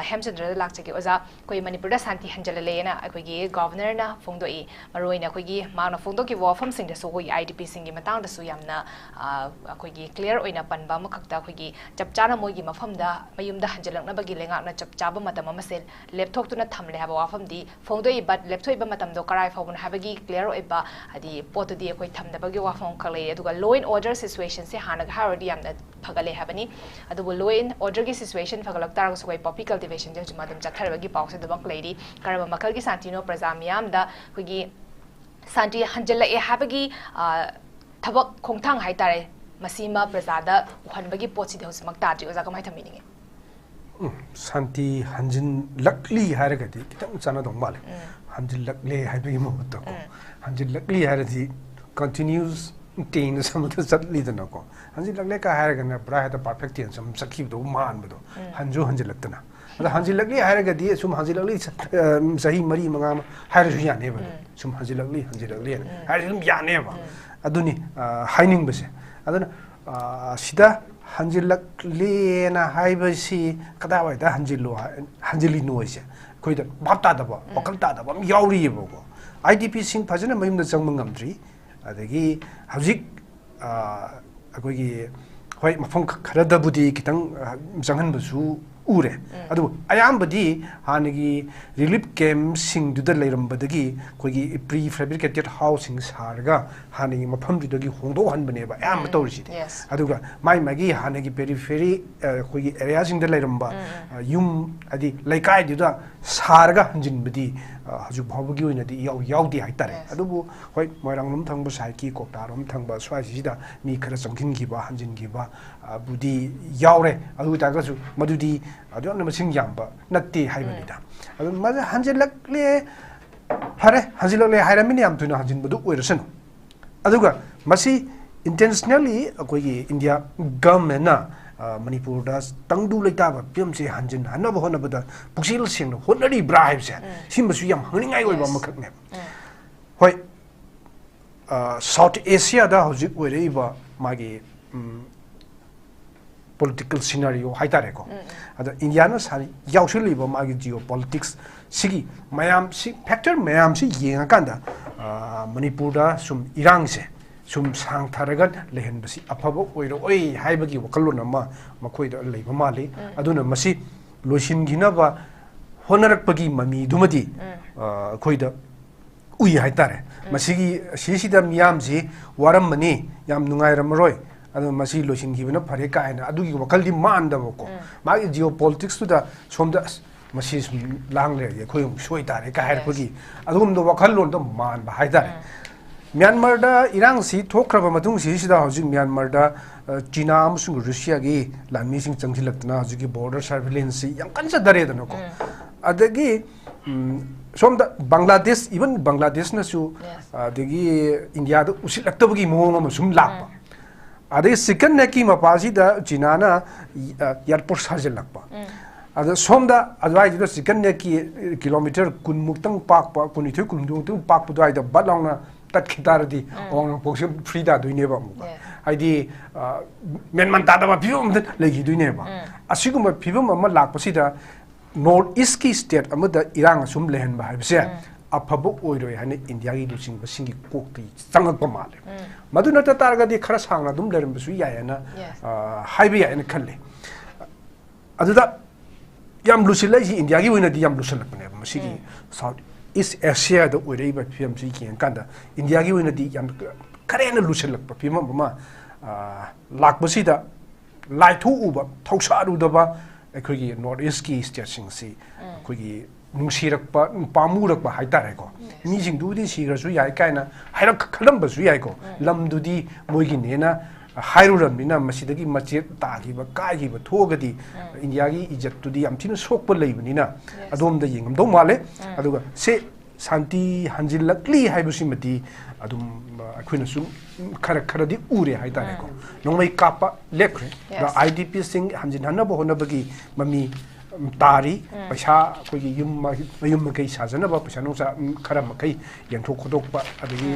ꯍꯦꯝꯆꯟꯗ꯭ꯔꯗ ꯂꯥꯛꯆꯒꯦ꯫ ꯑꯣꯖꯥ, ꯑꯩꯈꯣꯏ ꯃꯅꯤꯄꯨꯔꯗ ꯁꯥꯟꯇꯤ ꯍꯟꯖꯤꯜꯂꯦꯅ ꯑꯩꯈꯣꯏꯒꯤ ꯒꯣꯚꯔꯅꯔꯅ ꯐꯣꯡꯗꯣꯛꯏ꯫ ꯃꯔꯨꯑꯣꯏꯅ ꯑꯩꯈꯣꯏꯒꯤ ꯃꯍꯥꯛꯅ ꯐꯣꯡꯗꯣꯛꯈꯤꯕ ꯋꯥꯐꯝꯁꯤꯡꯗꯁꯨ ꯑꯩꯈꯣꯏꯒꯤ ꯑꯥꯏ ꯗꯤ ꯄꯤꯁꯤꯡꯒꯤ ꯃꯇꯥꯡꯗꯁꯨ ꯌꯥꯝꯅ ꯑꯩꯈꯣꯏꯒꯤ ꯀ꯭ꯂꯤꯌꯥꯔ ꯑꯣꯏꯅ ꯄꯟꯕ ꯑꯃꯈꯛꯇ ꯑꯩꯈꯣꯏꯒꯤ ꯆꯞ ꯆꯥꯅ ꯃꯣꯏꯒꯤ ꯃꯐꯝꯗ ꯃꯌꯨꯝꯗ ꯍꯟꯖꯤꯜꯂꯛꯅꯕꯒꯤ ꯂꯩꯉꯥꯛꯅ ꯆꯞ ꯆꯥꯕ ꯃꯇꯝ ꯑꯃꯁꯦ ꯂꯦꯞꯊꯣꯛꯇꯨꯅ ꯊꯝꯂꯦ ꯍꯥꯏꯕ ꯋꯥꯐꯝꯗꯤ ꯐꯣꯡꯗꯣꯛꯏ꯫ ꯕꯠ ꯂꯦꯞꯊꯣꯛꯏꯕ ꯃꯇꯝꯗꯣ ꯀꯔꯥꯏ ꯐꯥꯎꯕꯅꯣ ꯍꯥꯏꯕꯒꯤ ꯀ꯭ꯂꯤꯌꯥꯔ ꯑꯣꯏꯕ ꯍꯥꯏꯗꯤ ꯄꯣꯠꯇꯨꯗꯤ ꯑꯩꯈꯣꯏ ꯊꯝꯗꯕꯒꯤ ꯋꯥꯐꯝ ꯑꯃꯈꯛ ꯂꯩꯔꯦ꯫ ꯑꯗꯨꯒ ꯂꯣ ꯑꯦꯟ ꯑꯣꯔꯗꯔ ꯁꯤꯆꯨꯋꯦꯁꯟꯁꯦ ꯍꯥꯟꯅꯒ ꯍꯥꯏꯔꯨꯔꯗꯤ ꯌꯥꯝꯅ ꯐꯒꯠꯂꯦ ꯍꯥꯏꯕꯅꯤ꯫ ꯑꯗꯨꯕꯨ ꯂꯣ ꯑꯦꯟ ꯑꯣꯔꯗꯔꯒꯤ ꯁꯤꯆꯨꯋꯦꯁꯟ ꯐꯒꯠꯂꯛ ꯇꯥꯔꯒꯁꯨ ꯑꯩꯈꯣꯏ ꯄꯣꯄꯤ ꯀꯜꯇꯤꯚꯦꯁꯟꯁꯦ ꯍꯧꯖꯤꯛ ꯑꯗꯨꯝ ꯆꯠꯊꯔꯕꯒꯤ ꯄꯥꯎꯁꯦ ꯑꯗꯨꯃꯛ ꯂꯩꯔꯤ꯫ ꯀꯔꯝꯕ ꯃꯈꯜꯒꯤ ꯁꯥꯟꯇꯤꯅꯣ? ꯄ꯭ꯔꯖꯥ ꯃꯤꯌꯥꯝꯗ ꯑꯩꯈꯣꯏꯒꯤ ꯁꯥꯟꯇꯤ ꯍꯟꯖꯤꯜꯂꯛꯑꯦ ꯍꯥꯏꯕꯒꯤ ꯊꯕꯛ ꯈꯣꯡꯊꯥꯡ ꯍꯥꯏꯇꯥꯔꯦ ꯃꯁꯤꯃ ꯄ꯭ꯔꯖꯥꯗ ꯎꯍꯟꯕꯒꯤ ꯄꯣꯠꯁꯤꯗꯤ ꯍꯧꯖꯤꯛꯃꯛ ꯇꯥꯗ꯭ꯔꯤ꯫ ꯑꯣꯖꯥ, ꯀꯃꯥꯏꯅ ꯊꯝꯕꯤꯅꯤꯡꯉꯤ? ꯎꯝ, ꯁꯥꯟꯇꯤ ꯍꯟꯖꯤꯟꯂꯛꯂꯤ ꯍꯥꯏꯔꯒꯗꯤ ꯈꯤꯇꯪ ꯆꯥꯟꯅꯗꯧ ꯃꯥꯜꯂꯦ꯫ ꯍꯟꯖꯤꯜꯂꯛꯂꯦ ꯍꯥꯏꯕꯒꯤ ꯃꯍꯨꯠꯇꯀꯣ, ꯍꯟꯖꯤꯜꯂꯛꯂꯤ ꯍꯥꯏꯔꯗꯤ continuous tense ꯑꯃꯗ ꯆꯠꯂꯤꯗꯅꯀꯣ꯫ ꯍꯟꯖꯤꯜꯂꯛꯂꯦ ꯀꯥ ꯍꯥꯏꯔꯒꯅ ꯄꯨꯔꯥ ꯍꯦꯛꯇ perfect tense ꯑꯃ ꯆꯠꯈꯤꯕꯗꯧ ꯃꯥꯟꯕꯗꯣ, ꯍꯟꯁꯨ ꯍꯟꯖꯤꯜꯂꯛꯇꯅ꯫ ꯑꯗ ꯍꯟꯖꯤꯜꯂꯛꯂꯤ ꯍꯥꯏꯔꯒꯗꯤ ꯁꯨꯝ ꯍꯟꯖꯤꯜꯂꯛꯂꯤ, ꯑ, ꯆꯍꯤ ꯃꯔꯤ ꯃꯉꯥ ꯑꯃ ꯍꯥꯏꯔꯁꯨ ꯌꯥꯅꯦꯕ꯫ ꯁꯨꯝ ꯍꯟꯖꯤꯜꯂꯛꯂꯤ, ꯍꯟꯖꯤꯜꯂꯛꯂꯤ ꯍꯥꯏꯔꯁꯨ ꯑꯗꯨꯝ ꯌꯥꯅꯦꯕ꯫ ꯑꯗꯨꯅꯤ, ꯑ, ꯍꯥꯏꯅꯤꯡꯕꯁꯦ꯫ ꯑꯗꯨꯅ, ꯑ, ꯁꯤꯗ ꯍꯟꯖꯤꯜꯂꯛꯂꯦꯅ ꯍꯥꯏꯕꯁꯤ ꯀꯗꯥꯏꯋꯥꯏꯗ ꯍꯟꯖꯤꯜꯂꯣ ꯍꯥꯏ-, ꯍꯟꯖꯤꯜꯂꯤꯅꯣ ꯍꯥꯏꯁꯦ ꯑꯩꯈꯣꯏꯗ ꯚꯥꯞ ꯇꯥꯗꯕ, ꯋꯥꯈꯜ ꯇꯥꯗꯕ ꯑꯃ ꯌꯥꯎꯔꯤꯑꯕꯀꯣ꯫ IDPꯁꯤꯡ ꯐꯖꯅ ꯃꯌꯨꯝꯗ ꯆꯪꯕ ꯉꯝꯗ꯭ꯔꯤ꯫ ꯑꯗꯒꯤ ꯍꯧꯖꯤꯛ, ꯑ, ꯑꯩꯈꯣꯏꯒꯤ, ꯍꯣꯏ, ꯃꯐꯝ ꯈ-, ꯈꯔꯗꯕꯨꯗꯤ ꯈꯤꯇꯪ, ꯑ, ꯆꯪꯍꯟꯕꯁꯨ ꯎꯔꯦ꯫ ꯑꯗꯨꯕꯨ ꯑꯌꯥꯝꯕꯗꯤ ꯍꯥꯟꯅꯒꯤ relief campꯁꯤꯡꯗꯨꯗ ꯂꯩꯔꯝꯕꯗꯒꯤ ꯑꯩꯈꯣꯏꯒꯤ pre fabricated houseꯁꯤꯡ ꯁꯥꯔꯒ ꯍꯥꯟꯅꯒꯤ ꯃꯐꯝꯗꯨꯗꯒꯤ ꯍꯣꯡꯗꯣꯛꯍꯟꯕꯅꯦꯕ ꯑꯌꯥꯝꯕ ꯇꯧꯔꯤꯁꯤꯗꯤ꯫ Yes. ꯑꯗꯨꯒ ꯃꯥꯏ ꯃꯥꯒꯤ ꯍꯥꯟꯅꯒꯤ periphery, ꯑ, ꯑꯩꯈꯣꯏꯒꯤ areaꯁꯤꯡꯗ ꯂꯩꯔꯝꯕ, ꯑ, ꯌꯨꯝ, ꯍꯥꯏꯗꯤ ꯂꯩꯀꯥꯏꯗꯨꯗ ꯁꯥꯔꯒ ꯍꯟꯖꯤꯟꯕꯗꯤ, ꯑ, ꯍꯧꯖꯤꯛ ꯐꯥꯎꯕꯒꯤ ꯑꯣꯏꯅꯗꯤ ꯌꯥꯎ-, ꯌꯥꯎꯗꯦ ꯍꯥꯏꯇꯥꯔꯦ꯫ Yes. ꯑꯗꯨꯕꯨ ꯍꯣꯏ, ꯃꯣꯏꯔꯥꯡꯂꯣꯝ ꯊꯪꯕ sideꯀꯤ, ꯀ꯭ꯋꯥꯛꯇꯥꯔꯣꯝ ꯊꯪꯕ ꯁ꯭ꯋꯥꯏꯁꯤꯗ ꯃꯤ ꯈꯔ ꯆꯪꯁꯤꯟꯈꯤꯕ, ꯍꯟꯖꯤꯟꯈꯤꯕ, ꯑ, ꯕꯨꯗꯤ ꯌꯥꯎꯔꯦ꯫ ꯑꯗꯨ ꯑꯣꯏꯇꯥꯔꯒꯁꯨ ꯃꯗꯨꯗꯤ ꯑꯗꯨ ꯌꯥꯝꯅ ꯃꯁꯤꯡ ꯌꯥꯝꯕ ꯅꯠꯇꯦ ꯍꯥꯏꯕꯅꯤꯗ꯫ ꯑꯗꯨ ꯃꯗꯨ ꯍꯟꯖꯤꯜꯂꯛꯂꯦ, ꯐꯔꯦ, ꯍꯟꯖꯤꯜꯂꯛꯂꯦ ꯍꯥꯏꯔꯃꯤꯅ ꯌꯥꯝ ꯊꯣꯏꯅ ꯍꯟꯖꯤꯟꯕꯗꯨ ꯑꯣꯏꯔꯁꯅꯨ꯫ ꯑꯗꯨꯒ ꯃꯁꯤ intentionally ꯑꯩꯈꯣꯏꯒꯤ India governmentꯅ, ꯑ, ꯃꯅꯤꯄꯨꯔꯗ ꯇꯪꯗꯨ ꯂꯩꯇꯥꯕ ꯐꯤꯕꯝꯁꯦ ꯍꯟꯖꯤꯟꯍꯟꯅꯕ ꯍꯣꯠꯅꯕꯗ ꯄꯨꯛꯆꯦꯜ ꯁꯦꯡꯅ ꯍꯣꯠꯅꯔꯤꯕ꯭ꯔꯥ ꯍꯥꯏꯕꯁꯦ, ꯁꯤꯃꯁꯨ ꯌꯥꯝ ꯍꯪꯅꯤꯡꯉꯥꯏ ꯑꯣꯏꯕ Yes. ꯑꯃꯈꯛꯅꯦꯕ꯫ ꯍꯣꯏ, ꯑ, South Asiaꯗ ꯍꯧꯖꯤꯛ ꯑꯣꯏꯔꯛꯏꯕ ꯃꯥꯒꯤ, ꯎꯝ, political scenario ꯍꯥꯏꯇꯥꯔꯦꯀꯣ꯫ ꯑꯗ Indiaꯅ ꯁꯥ-, ꯌꯥꯎꯁꯤꯜꯂꯤꯕ ꯃꯥꯒꯤ geopolitics ꯁꯤꯒꯤ ꯃꯌꯥꯝꯁꯤ, factor ꯃꯌꯥꯝꯁꯤ ꯌꯦꯡꯉꯀꯥꯟꯗ, ꯑ, ꯃꯅꯤꯄꯨꯔꯗ ꯁꯨꯝ ꯏꯔꯥꯡꯁꯦ ꯁꯨꯝ ꯁꯥꯡꯊꯔꯒ ꯂꯩꯍꯟꯕꯁꯤ ꯑꯐꯕ ꯑꯣꯏꯔꯛꯑꯣꯏ ꯍꯥꯏꯕꯒꯤ ꯋꯥꯈꯜꯂꯣꯟ ꯑꯃ ꯃꯈꯣꯏꯗ ꯂꯩꯕ ꯃꯥꯜꯂꯤ꯫ ꯑꯗꯨꯅ ꯃꯁꯤ ꯂꯣꯏꯁꯤꯟꯈꯤꯅꯕ ꯍꯣꯠꯅꯔꯛꯄꯒꯤ ꯃꯃꯤꯗꯨꯃꯗꯤ, ꯑ, ꯑꯩꯈꯣꯏꯗ ꯎꯏ ꯍꯥꯏꯇꯥꯔꯦ꯫ ꯃꯁꯤꯒꯤ, ꯁꯤꯁꯤꯗ ꯃꯤꯌꯥꯝꯁꯤ ꯋꯥꯔꯝꯃꯅꯤ, ꯌꯥꯝ ꯅꯨꯡꯉꯥꯏꯔꯝꯃꯔꯣꯏ, ꯑꯗꯣ ꯃꯁꯤ ꯂꯣꯏꯁꯤꯟꯈꯤꯕꯅ ꯐꯔꯦ ꯀꯥꯏꯅ ꯑꯗꯨꯒꯤ ꯋꯥꯈꯜꯗꯤ ꯃꯥꯟꯗꯕꯀꯣ꯫ ꯃꯥꯒꯤ geopoliticsꯇꯨꯗ ꯁꯣꯝꯗ, "ꯑꯁ, ꯃꯁꯤ ꯁꯨꯝ ꯂꯥꯡ ꯂꯩꯔꯗꯤ ꯑꯩꯈꯣꯏ ꯑꯃꯨꯛ ꯁꯣꯏ ꯇꯥꯔꯦ" ꯀꯥꯏ ꯍꯥꯏꯔꯛꯄꯒꯤ ꯑꯗꯨꯒꯨꯝꯕ ꯋꯥꯈꯜꯂꯣꯟꯗꯣ ꯃꯥꯟꯕ ꯍꯥꯏꯇꯥꯔꯦ꯫ ꯃ꯭ꯌꯥꯟꯃꯥꯔꯗ ꯏꯔꯥꯡꯁꯤ ꯊꯣꯛꯈ꯭ꯔꯕ ꯃꯇꯨꯡꯁꯤꯁꯤꯗ ꯍꯧꯖꯤꯛ ꯃ꯭ꯌꯥꯟꯃꯥꯔꯗ, ꯑ, ꯆꯤꯅꯥ ꯑꯃꯁꯨꯡ ꯔꯨꯁꯤꯌꯥꯒꯤ ꯂꯥꯟꯃꯤꯁꯤꯡ ꯆꯪꯁꯤꯜꯂꯛꯇꯅ ꯍꯧꯖꯤꯛꯀꯤ border surveillance ꯁꯤ ꯌꯥꯝ ꯀꯟꯅ ꯆꯠꯊꯔꯦꯗꯅꯀꯣ꯫ ꯑꯗꯒꯤ, ꯎꯝ, ꯁꯣꯝꯗ ꯕꯪꯒ꯭ꯂꯥꯗꯦꯁ, even ꯕꯪꯒ꯭ꯂꯥꯗꯦꯁꯅꯁꯨ, ꯑꯗꯒꯤ ꯏꯟꯗꯤꯌꯥꯗ ꯎꯁꯤꯠꯂꯛꯇꯕꯒꯤ ꯃꯑꯣꯡ ꯑꯃ ꯁꯨꯝ ꯂꯥꯛꯄ꯫ ꯑꯗꯒꯤ ꯆꯤꯀꯟ ꯅꯦꯛꯀꯤ ꯃꯄꯥꯁꯤꯗ ꯆꯤꯅꯥꯅ, ꯑ, airport ꯁꯥꯖꯤꯜꯂꯛꯄ꯫ ꯑꯗ ꯁꯣꯝꯗ ꯑꯗꯨꯋꯥꯏꯗꯨꯗ ꯆꯤꯀꯟ ꯅꯦꯛꯀꯤ ꯀꯤꯂꯣꯃꯤꯇꯔ ꯀꯨꯟꯃꯨꯛꯇꯪ ꯄꯥꯛꯄ, ꯀꯨꯟꯅꯤꯊꯣꯏ, ꯀꯨꯟꯍꯨꯝꯗꯣꯏꯃꯨꯛꯇꯪ ꯄꯥꯛꯄ ꯑꯗꯨꯋꯥꯏꯗ ꯕꯠ ꯂꯥꯎꯅ ꯇꯠꯈꯤ ꯇꯥꯔꯗꯤ ꯑꯋꯥꯡ ꯅꯣꯡꯄꯣꯛꯁꯦ free ꯇꯥꯗꯣꯏꯅꯦꯕ ꯑꯃꯨꯛꯀ꯫ ꯍꯥꯏꯗꯤ, ꯑ, ꯃꯦꯟꯃꯥꯟ ꯇꯥꯗꯕ ꯐꯤꯕꯝ ꯑꯃꯗ ꯂꯩꯈꯤꯗꯣꯏꯅꯦꯕ꯫ ꯑꯁꯤꯒꯨꯝꯕ ꯐꯤꯕꯝ ꯑꯃ ꯂꯥꯛꯄꯁꯤꯗ North Eastꯀꯤ state ꯑꯃꯗ ꯏꯔꯥꯡ ꯑꯁꯨꯝ ꯂꯩꯍꯟꯕ ꯍꯥꯏꯕꯁꯦ ꯑꯐꯕ ꯑꯣꯏꯔꯣꯏ ꯍꯥꯏꯅ ꯏꯟꯗꯤꯌꯥꯒꯤ ꯂꯨꯆꯤꯡꯕꯁꯤꯡꯒꯤ ꯀꯣꯛꯇ ꯆꯪꯉꯛꯄ ꯃꯥꯜꯂꯦ꯫ ꯃꯗꯨ ꯅꯠꯇ ꯇꯥꯔꯒꯗꯤ ꯈꯔ ꯁꯥꯡꯅ ꯑꯗꯨꯝ ꯂꯩꯔꯝꯕꯁꯨ ꯌꯥꯏ ꯍꯥꯏꯅ, ꯑ, ꯍꯥꯏꯕ ꯌꯥꯏ ꯍꯥꯏꯅ ꯈꯜꯂꯦ꯫ ꯑꯗꯨꯗ ꯌꯥꯝ ꯂꯨꯁꯤꯜꯂꯛꯏꯁꯤ ꯏꯟꯗꯤꯌꯥꯒꯤ ꯑꯣꯏꯅꯗꯤ ꯌꯥꯝ ꯂꯨꯁꯤꯜꯂꯛꯄꯅꯦꯕ꯫ ꯃꯁꯤꯒꯤ South East Asiaꯗ ꯑꯣꯏꯔꯛꯏꯕ ꯐꯤꯕꯝꯁꯤ ꯌꯦꯡꯉꯀꯥꯟꯗ ꯏꯟꯗꯤꯌꯥꯒꯤ ꯑꯣꯏꯅꯗꯤ ꯌꯥꯝ ꯈꯔ ꯍꯦꯟꯅ ꯂꯨꯁꯤꯜꯂꯛꯄ ꯐꯤꯕꯝ ꯑꯃ, ꯑ, ꯂꯥꯛꯄꯁꯤꯗ ꯂꯥꯏꯊꯣꯛꯎꯕ, ꯊꯧꯁꯥꯔꯨꯗꯕ ꯑꯩꯈꯣꯏꯒꯤ North Eastꯀꯤ stateꯁꯤꯡꯁꯤ ꯑꯩꯈꯣꯏꯒꯤ ꯅꯨꯡꯁꯤꯔꯛꯄ, ꯄꯥꯝꯃꯨꯔꯛꯄ ꯍꯥꯏꯇꯥꯔꯦꯀꯣ꯫ ꯃꯤꯁꯤꯡꯗꯨꯕꯨꯗꯤ ꯁꯤꯈ꯭ꯔꯁꯨ ꯌꯥꯏ ꯀꯥꯏꯅ ꯍꯥꯏꯔꯛ-, ꯈꯜꯂꯝꯕꯁꯨ ꯌꯥꯏꯀꯣ꯫ ꯂꯝꯗꯨꯗꯤ ꯃꯣꯏꯒꯤꯅꯦꯅ ꯍꯥꯏꯔꯨꯔꯕꯅꯤꯅ ꯃꯁꯤꯗꯒꯤ ꯃꯆꯦꯠ ꯇꯥꯈꯤꯕ, ꯀꯥꯏꯈꯤꯕ ꯊꯣꯛꯑꯒꯗꯤ ꯏꯟꯗꯤꯌꯥꯒꯤ ꯏꯖꯠꯇꯨꯗꯤ ꯌꯥꯝ ꯊꯤꯅ ꯁꯣꯛꯄ ꯂꯩꯕꯅꯤꯅ ꯑꯗꯣꯝꯗ ꯌꯦꯡꯉꯝꯗꯧ ꯃꯥꯜꯂꯦ꯫ ꯑꯗꯨꯒ ꯁꯦ ꯁꯥꯟꯇꯤ ꯍꯟꯖꯤꯜꯂꯛꯂꯤ ꯍꯥꯏꯕꯁꯤꯃꯗꯤ ꯑꯗꯨꯝ, ꯑ, ꯑꯩꯈꯣꯏꯅꯁꯨ ꯈꯔ ꯈꯔꯗꯤ ꯎꯔꯦ ꯍꯥꯏꯇꯥꯔꯦꯀꯣ꯫ ꯅꯣꯡꯃꯩ ꯀꯥꯞꯄ ꯂꯦꯞꯈ꯭ꯔꯦ꯫ ꯑꯗ IDPꯁꯤꯡ ꯍꯟꯖꯤꯟꯍꯟꯅꯕ ꯍꯣꯠꯅꯕꯒꯤ ꯃꯃꯤ, ꯎꯝ, ꯇꯥꯔꯤ꯫ ꯄꯩꯁꯥ ꯑꯩꯈꯣꯏꯒꯤ ꯌꯨꯝ ꯃ-, ꯃꯌꯨꯝ ꯃꯀꯩ ꯁꯥꯖꯅꯕ ꯄꯩꯁꯥ ꯅꯨꯡꯁꯥ, ꯎꯝ, ꯈꯔ ꯃꯈꯩ ꯌꯦꯟꯊꯣꯛ ꯈꯣꯠꯇꯣꯛꯄ ꯑꯗꯒꯤ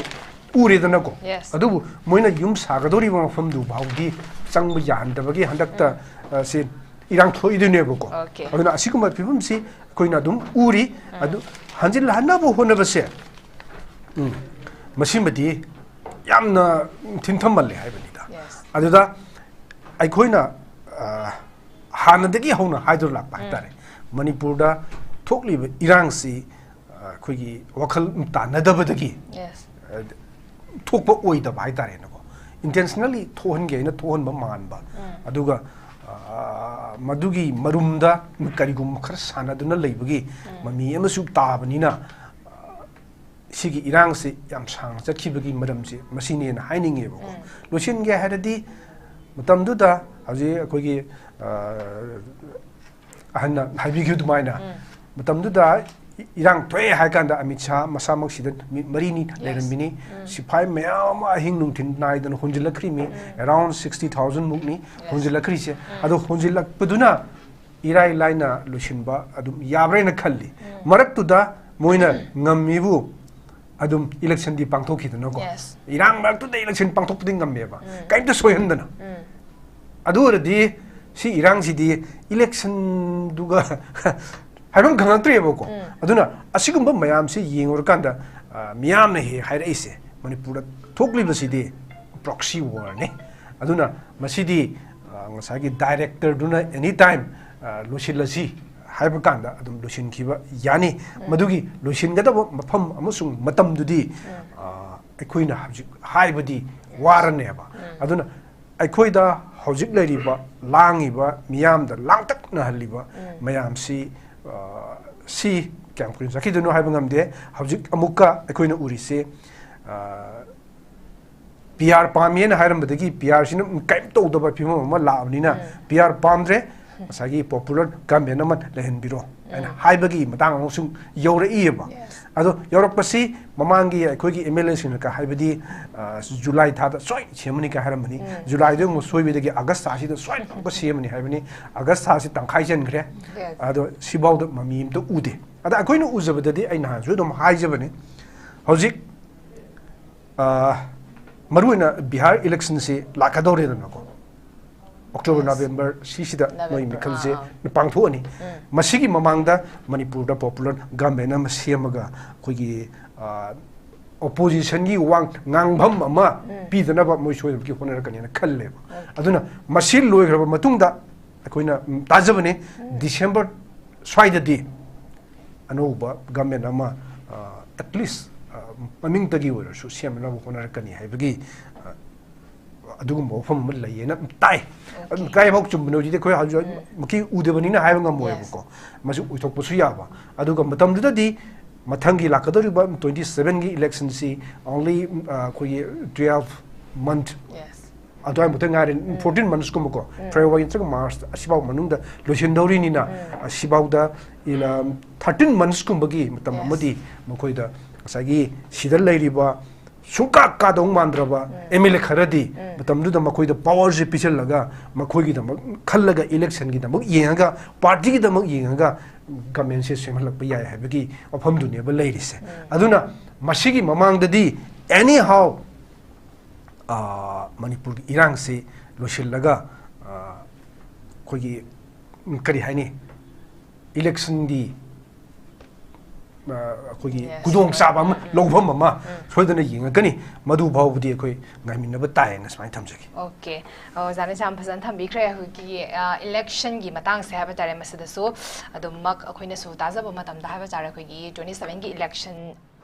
ꯎꯔꯦꯗꯅꯀꯣ꯫ ꯑꯗꯨꯕꯨ ꯃꯣꯏꯅ ꯌꯨꯝ ꯁꯥꯒꯗꯧꯔꯤꯕ ꯃꯐꯝꯗꯨ ꯐꯥꯎꯗꯤ ꯆꯪꯕ ꯌꯥꯍꯟꯗꯕꯒꯤ ꯍꯟꯗꯛꯇ, ꯑ, ꯁꯤ ꯏꯔꯥꯡ ꯊꯣꯛꯏꯗꯣꯏꯅꯦꯕꯀꯣ꯫ ꯑꯗꯨꯅ ꯑꯁꯤꯒꯨꯝꯕ ꯐꯤꯕꯝꯁꯤ ꯑꯩꯈꯣꯏꯅ ꯑꯗꯨꯝ ꯎꯔꯤ꯫ ꯑꯗꯨ ꯍꯟꯖꯤꯜꯍꯟꯅꯕ ꯍꯣꯠꯅꯕꯁꯦ, ꯎꯝ, ꯃꯁꯤꯃꯗꯤ ꯌꯥꯝꯅ ꯊꯤꯟꯊꯃꯜꯂꯦ ꯍꯥꯏꯕꯅꯤꯗ꯫ ꯑꯗꯨꯗ ꯑꯩꯈꯣꯏꯅ, ꯑ, ꯍꯥꯟꯅꯗꯒꯤ ꯍꯧꯅ ꯍꯥꯏꯗꯨꯅ ꯂꯥꯛꯄ ꯍꯥꯏꯇꯥꯔꯦ꯫ ꯃꯅꯤꯄꯨꯔꯗ ꯊꯣꯛꯂꯤꯕ ꯏꯔꯥꯡꯁꯤ, ꯑ, ꯑꯩꯈꯣꯏꯒꯤ ꯋꯥꯈꯜ ꯇꯥꯟꯅꯗꯕꯗꯒꯤ, ꯑ, ꯊꯣꯛꯄ ꯑꯣꯏꯗꯕ ꯍꯥꯏꯇꯥꯔꯦꯅꯦꯀꯣ꯫ Intentionally ꯊꯣꯛꯍꯟꯒꯦ ꯍꯥꯏꯅ ꯊꯣꯛꯍꯟꯕ ꯃꯥꯟꯕ꯫ ꯑꯗꯨꯒ, ꯑ, ꯃꯗꯨꯒꯤ ꯃꯔꯨꯝꯗ ꯀꯔꯤꯒꯨꯝꯕ ꯈꯔ ꯁꯥꯟꯅꯗꯨꯅ ꯂꯩꯕꯒꯤ ꯃꯃꯤ ꯑꯃꯁꯨ ꯇꯥꯕꯅꯤꯅ, ꯑ, ꯁꯤꯒꯤ ꯏꯔꯥꯡꯁꯤ ꯌꯥꯝ ꯁꯥꯡꯅ ꯆꯠꯈꯤꯕꯒꯤ ꯃꯔꯝꯁꯦ ꯃꯁꯤꯅꯦꯅ ꯍꯥꯏꯅꯤꯡꯉꯦꯕꯀꯣ꯫ ꯎꯝ꯫ ꯂꯣꯏꯁꯤꯟꯒꯦ ꯍꯥꯏꯔꯗꯤ ꯃꯇꯝꯗꯨꯗ ꯍꯧꯖꯤꯛ ꯑꯩꯈꯣꯏꯒꯤ, ꯑ, ꯑꯍꯟꯅ ꯍꯥꯏꯕꯤꯈꯤꯕ ꯑꯗꯨꯃꯥꯏꯅ, ꯎꯝ꯫ ꯃꯇꯝꯗꯨꯗ ꯏ-, ꯏꯔꯥꯡ ꯊꯣꯛꯑꯦ ꯍꯥꯏ ꯀꯥꯟꯗ ꯑꯃꯤꯠ ꯁꯥꯍ ꯃꯁꯥꯃꯛ ꯁꯤꯗ ꯅꯨꯃꯤꯠ ꯃꯔꯤꯅꯤ Yes. ꯂꯩꯔꯝꯃꯤꯅꯤ꯫ ꯎꯝ꯫ ꯁꯤꯐꯥꯏ ꯃꯌꯥꯝ ꯑꯃ ꯑꯍꯤꯡ ꯅꯨꯡꯊꯤꯜ ꯅꯥꯏꯗꯅ ꯍꯣꯟꯖꯤꯜꯂꯛꯈ꯭ꯔꯤꯃꯤ꯫ ꯎꯝ꯫ Around sixty thousand ꯃꯨꯛꯅꯤ Yes. ꯍꯣꯟꯖꯤꯜꯂꯛꯈ꯭ꯔꯤꯁꯦ꯫ ꯎꯝ꯫ ꯑꯗꯣ ꯍꯣꯟꯖꯤꯜꯂꯛꯄꯗꯨꯅ ꯏꯔꯥꯏ ꯂꯥꯏꯅ ꯂꯣꯏꯁꯤꯟꯕ ꯑꯗꯨꯝ ꯌꯥꯕ꯭ꯔꯥ ꯍꯥꯏꯅ ꯈꯜꯂꯤ꯫ ꯎꯝ꯫ ꯃꯔꯛꯇꯨꯗ ꯃꯣꯏꯅ ꯉꯝꯃꯤꯕꯨ ꯑꯗꯨꯝ electionꯗꯤ ꯄꯥꯡꯊꯣꯛꯈꯤꯗꯅꯀꯣ꯫ Yes. ꯏꯔꯥꯡ ꯃꯔꯛꯇꯨꯗ election ꯄꯥꯡꯊꯣꯛꯄꯗꯤ ꯉꯝꯃꯦꯕ꯫ ꯎꯝ꯫ ꯀꯩꯝꯇ ꯁꯣꯏꯍꯟꯗꯅ꯫ ꯎꯝ꯫ ꯑꯗꯨ ꯑꯣꯏꯔꯗꯤ ꯁꯤ ꯏꯔꯥꯡꯁꯤꯗꯤ electionꯗꯨꯒ ꯍꯥꯏꯐꯝ ꯈꯪꯉꯛꯇ꯭ꯔꯦꯕꯀꯣ꯫ ꯎꯝ꯫ ꯑꯗꯨꯅ ꯑꯁꯤꯒꯨꯝꯕ ꯃꯌꯥꯝꯁꯤ ꯌꯦꯡꯉꯨꯔꯀꯥꯟꯗ, ꯑ, ꯃꯤꯌꯥꯝꯅ ꯍꯦꯛ ꯍꯥꯏꯔꯛꯏꯁꯦ, ꯃꯅꯤꯄꯨꯔꯗ ꯊꯣꯛꯂꯤꯕꯁꯤꯗꯤ proxy warꯅꯤ꯫ ꯑꯗꯨꯅ ꯃꯁꯤꯗꯤ, ꯑ, ꯉꯁꯥꯏꯒꯤ directorꯗꯨꯅ any time, ꯑ, ꯂꯣꯏꯁꯤꯜꯂꯁꯤ ꯍꯥꯏꯕ ꯀꯥꯟꯗ ꯑꯗꯨꯝ ꯂꯣꯏꯁꯤꯟꯈꯤꯕ ꯌꯥꯅꯤ꯫ ꯎꯝ꯫ ꯃꯗꯨꯒꯤ ꯂꯣꯏꯁꯤꯟꯒꯗꯕ ꯃꯐꯝ ꯑꯃꯁꯨꯡ ꯃꯇꯝꯗꯨꯗꯤ, ꯎꯝ꯫ ꯑ, ꯑꯩꯈꯣꯏꯅ ꯍꯧꯖꯤꯛ ꯍꯥꯏꯕꯗꯤ ꯋꯥꯔꯅꯦꯕ꯫ ꯎꯝ꯫ ꯑꯗꯨꯅ ꯑꯩꯈꯣꯏꯗ ꯍꯧꯖꯤꯛ ꯂꯩꯔꯤꯕ ꯂꯥꯡꯉꯤꯕ ꯃꯤꯌꯥꯝꯗ ꯂꯥꯡꯇꯛꯅꯍꯜꯂꯤꯕ ꯎꯝ꯫ ꯃꯌꯥꯝꯁꯤ, ꯑ, ꯁꯤ ꯀꯌꯥꯝ ꯀꯨꯏꯅ ꯆꯠꯈꯤꯗꯣꯏꯅꯣ ꯍꯥꯏꯕ ꯉꯝꯗꯦ꯫ ꯍꯧꯖꯤꯛ ꯑꯃꯨꯛꯀ ꯑꯩꯈꯣꯏꯅ ꯎꯔꯤꯁꯦ, ꯑ, PR ꯄꯥꯝꯃꯦꯅ ꯍꯥꯏꯔꯝꯕꯗꯒꯤ PRꯁꯤꯅ ꯀꯔꯤꯝ ꯇꯧꯗꯕ ꯐꯤꯕꯝ ꯑꯃ ꯂꯥꯛꯑꯕꯅꯤꯅ, ꯎꯝ꯫ PR ꯄꯥꯝꯗ꯭ꯔꯦ, ꯉꯁꯥꯏꯒꯤ popular government ꯑꯃ ꯂꯩꯍꯟꯕꯤꯔꯣ ꯍꯥꯏꯅ ꯎꯝ꯫ ꯍꯥꯏꯕꯒꯤ ꯃꯇꯥꯡ ꯑꯃꯁꯨ ꯌꯧꯔꯛꯏꯑꯕ꯫ Yes. ꯑꯗꯣ ꯌꯧꯔꯛꯄꯁꯤ ꯃꯃꯥꯡꯒꯤ ꯑꯩꯈꯣꯏꯒꯤ MLAꯁꯤꯡꯅꯒ ꯍꯥꯏꯕꯗꯤ, ꯑ, July ꯊꯥꯗ ꯁꯣꯏ ꯁꯦꯝꯃꯅꯤ ꯀꯥꯏ ꯍꯥꯏꯔꯝꯕꯅꯤ꯫ ꯎꯝ꯫ Julyꯗ ꯑꯃꯨꯛ ꯁꯣꯏꯕꯗꯒꯤ August ꯊꯥꯁꯤꯗ ꯁꯣꯏꯗꯅ ꯑꯃꯨꯛꯀ ꯁꯦꯝꯃꯅꯤ ꯍꯥꯏꯕꯅꯤ꯫ August ꯊꯥꯁꯤ ꯇꯪꯈꯥꯏ ꯆꯟꯈ꯭ꯔꯦ꯫ Yes. ꯑꯗꯣ ꯁꯤꯐꯥꯎꯗ ꯃꯃꯤ ꯑꯝꯇ ꯎꯗꯦ꯫ ꯑꯗ ꯑꯩꯈꯣꯏꯅ ꯎꯖꯕꯗꯗꯤ ꯑꯩ ꯅꯍꯥꯟꯁꯨ ꯑꯗꯨꯝ ꯍꯥꯏꯖꯕꯅꯤ, ꯍꯧꯖꯤꯛ, ꯑ, ꯃꯔꯨꯑꯣꯏꯅ ꯕꯤꯍꯥꯔ electionꯁꯤ ꯂꯥꯛꯀꯗꯧꯔꯦꯗꯅꯀꯣ꯫ October, Yes. November ꯁꯤꯁꯤꯗ ꯃꯣꯏ November, ꯃꯤꯈꯜꯁꯦ ꯑꯥ, ꯑꯥ꯫ ꯄꯥꯡꯊꯣꯛꯑꯅꯤ꯫ ꯎꯝ꯫ ꯃꯁꯤꯒꯤ ꯃꯃꯥꯡꯗ ꯃꯅꯤꯄꯨꯔꯗ popular government ꯑꯃ ꯁꯦꯝꯃꯒ ꯑꯩꯈꯣꯏꯒꯤ, ꯑ, oppositionꯒꯤ ꯋꯥ ꯉꯥꯡꯐꯝ ꯑꯃ ꯎꯝ꯫ ꯄꯤꯗꯅꯕ ꯃꯣꯏ ꯁꯣꯏꯗꯅꯃꯛꯀꯤ ꯍꯣꯠꯅꯔꯛꯀꯅꯤꯅ ꯈꯜꯂꯦꯕ꯫ Okay. ꯑꯗꯨꯅ ꯃꯁꯤ ꯂꯣꯏꯈ꯭ꯔꯕ ꯃꯇꯨꯡꯗ ꯑꯩꯈꯣꯏꯅ, ꯎꯝ, ꯇꯥꯖꯕꯅꯦ, ꯎꯝ꯫ December ꯁ꯭ꯋꯥꯏꯗꯗꯤ ꯑꯅꯧꯕ government ꯑꯃ, ꯑ, at least, ꯑ, ꯃꯃꯤꯡꯇꯒꯤ ꯑꯣꯏꯔꯁꯨ ꯁꯦꯝꯅꯕ ꯍꯣꯠꯅꯔꯛꯀꯅꯤ ꯍꯥꯏꯕꯒꯤ, ꯑ, ꯑꯗꯨꯒꯨꯝꯕ ꯋꯥꯐꯝ ꯑꯃ ꯂꯩꯌꯦꯅ ꯇꯥꯏ꯫ ꯑꯗꯨꯝ Okay. ꯀꯥꯏꯐꯥꯎ ꯆꯨꯝꯕꯅꯣ ꯍꯧꯖꯤꯛꯇꯤ ꯑꯩꯈꯣꯏ ꯍꯧꯖꯤꯛ ꯎꯝ꯫ ꯃꯛꯀꯤ ꯎꯗꯕꯅꯤꯅ ꯍꯥꯏꯕ ꯉꯝꯃꯣꯏꯕꯀꯣ꯫ Yes. ꯃꯁꯤ ꯑꯣꯏꯊꯣꯛꯄꯁꯨ ꯌꯥꯕ꯫ ꯑꯗꯨꯒ ꯃꯇꯝꯗꯨꯗꯗꯤ ꯃꯊꯪꯒꯤ ꯂꯥꯛꯀꯗꯧꯔꯤꯕ twenty sevenꯒꯤ electionꯁꯤ only ꯑꯩꯈꯣꯏꯒꯤ twelve month ꯑꯗꯨꯋꯥꯏꯃꯨꯛꯇ ꯉꯥꯏꯔꯦ꯫ Fourteen monthsꯀꯨꯝꯕꯀꯣ, February ꯅꯠꯇ꯭ꯔꯒ March ꯑꯁꯤꯐꯥꯎ ꯃꯅꯨꯡꯗ ꯂꯣꯏꯁꯤꯟꯗꯧꯔꯤꯅꯤꯅ, ꯑꯁꯤꯐꯥꯎꯗ thirteen monthsꯀꯨꯝꯕꯒꯤ ꯃꯇꯝ ꯑꯃꯗꯤ ꯃꯈꯣꯏꯗ ꯉꯁꯥꯏꯒꯤ ꯁꯤꯗ ꯂꯩꯔꯤꯕ ꯁꯨꯡꯀꯥ ꯀꯥꯗꯧ ꯃꯥꯟꯗ꯭ꯔꯕ MLA ꯈꯔꯗꯤ ꯃꯇꯝꯗꯨꯗ ꯃꯈꯣꯏꯗ powerꯁꯦ ꯄꯤꯁꯤꯜꯂꯒ ꯃꯈꯣꯏꯒꯤꯗꯃꯛ ꯈꯜꯂꯒ electionꯒꯤꯗꯃꯛ ꯌꯦꯡꯉꯒ partyꯒꯤꯗꯃꯛ ꯌꯦꯡꯉꯒ governmentꯁꯦ ꯁꯦꯝꯍꯜꯂꯛꯄ ꯌꯥꯏ ꯍꯥꯏꯕꯒꯤ ꯋꯥꯐꯝꯗꯨꯅꯦꯕ ꯂꯩꯔꯤꯁꯦ꯫ ꯑꯗꯨꯅ ꯃꯁꯤꯒꯤ ꯃꯃꯥꯡꯗꯗꯤ anyhow ꯃꯅꯤꯄꯨꯔꯒꯤ ꯏꯔꯥꯡꯁꯤ ꯂꯣꯏꯁꯤꯜꯂꯒ ꯑꯩꯈꯣꯏꯒꯤ ꯀꯔꯤ ꯍꯥꯏꯅꯤ, electionꯒꯤ ꯑꯩꯈꯣꯏꯒꯤ ꯈꯨꯗꯣꯡꯆꯥꯕ ꯑꯃ, ꯂꯧꯐꯝ ꯑꯃ ꯁꯣꯏꯗꯅ ꯌꯦꯡꯉꯛꯀꯅꯤ꯫ ꯃꯗꯨ ꯐꯥꯎꯕꯗꯤ ꯑꯩꯈꯣꯏ ꯉꯥꯏꯃꯤꯟꯅꯕ ꯇꯥꯏꯌꯦꯅ ꯁꯨꯃꯥꯏꯅ ꯊꯝꯖꯒꯦ꯫ ꯑꯣꯀꯦ, ꯑꯣꯖꯥꯅ ꯌꯥꯝ ꯐꯖꯅ ꯊꯝꯕꯤꯈ꯭ꯔꯦ꯫ ꯑꯩꯈꯣꯏꯒꯤ electionꯒꯤ ꯃꯇꯥꯡꯁꯦ ꯍꯥꯏꯕ ꯇꯥꯔꯦ, ꯃꯁꯤꯗꯁꯨ ꯑꯗꯨꯃꯛ ꯑꯩꯈꯣꯏꯅꯁꯨ ꯇꯥꯖꯕ ꯃꯇꯝꯗ ꯍꯥꯏꯕ ꯇꯥꯔꯦ, ꯑꯩꯈꯣꯏꯒꯤ twenty sevenꯒꯤ election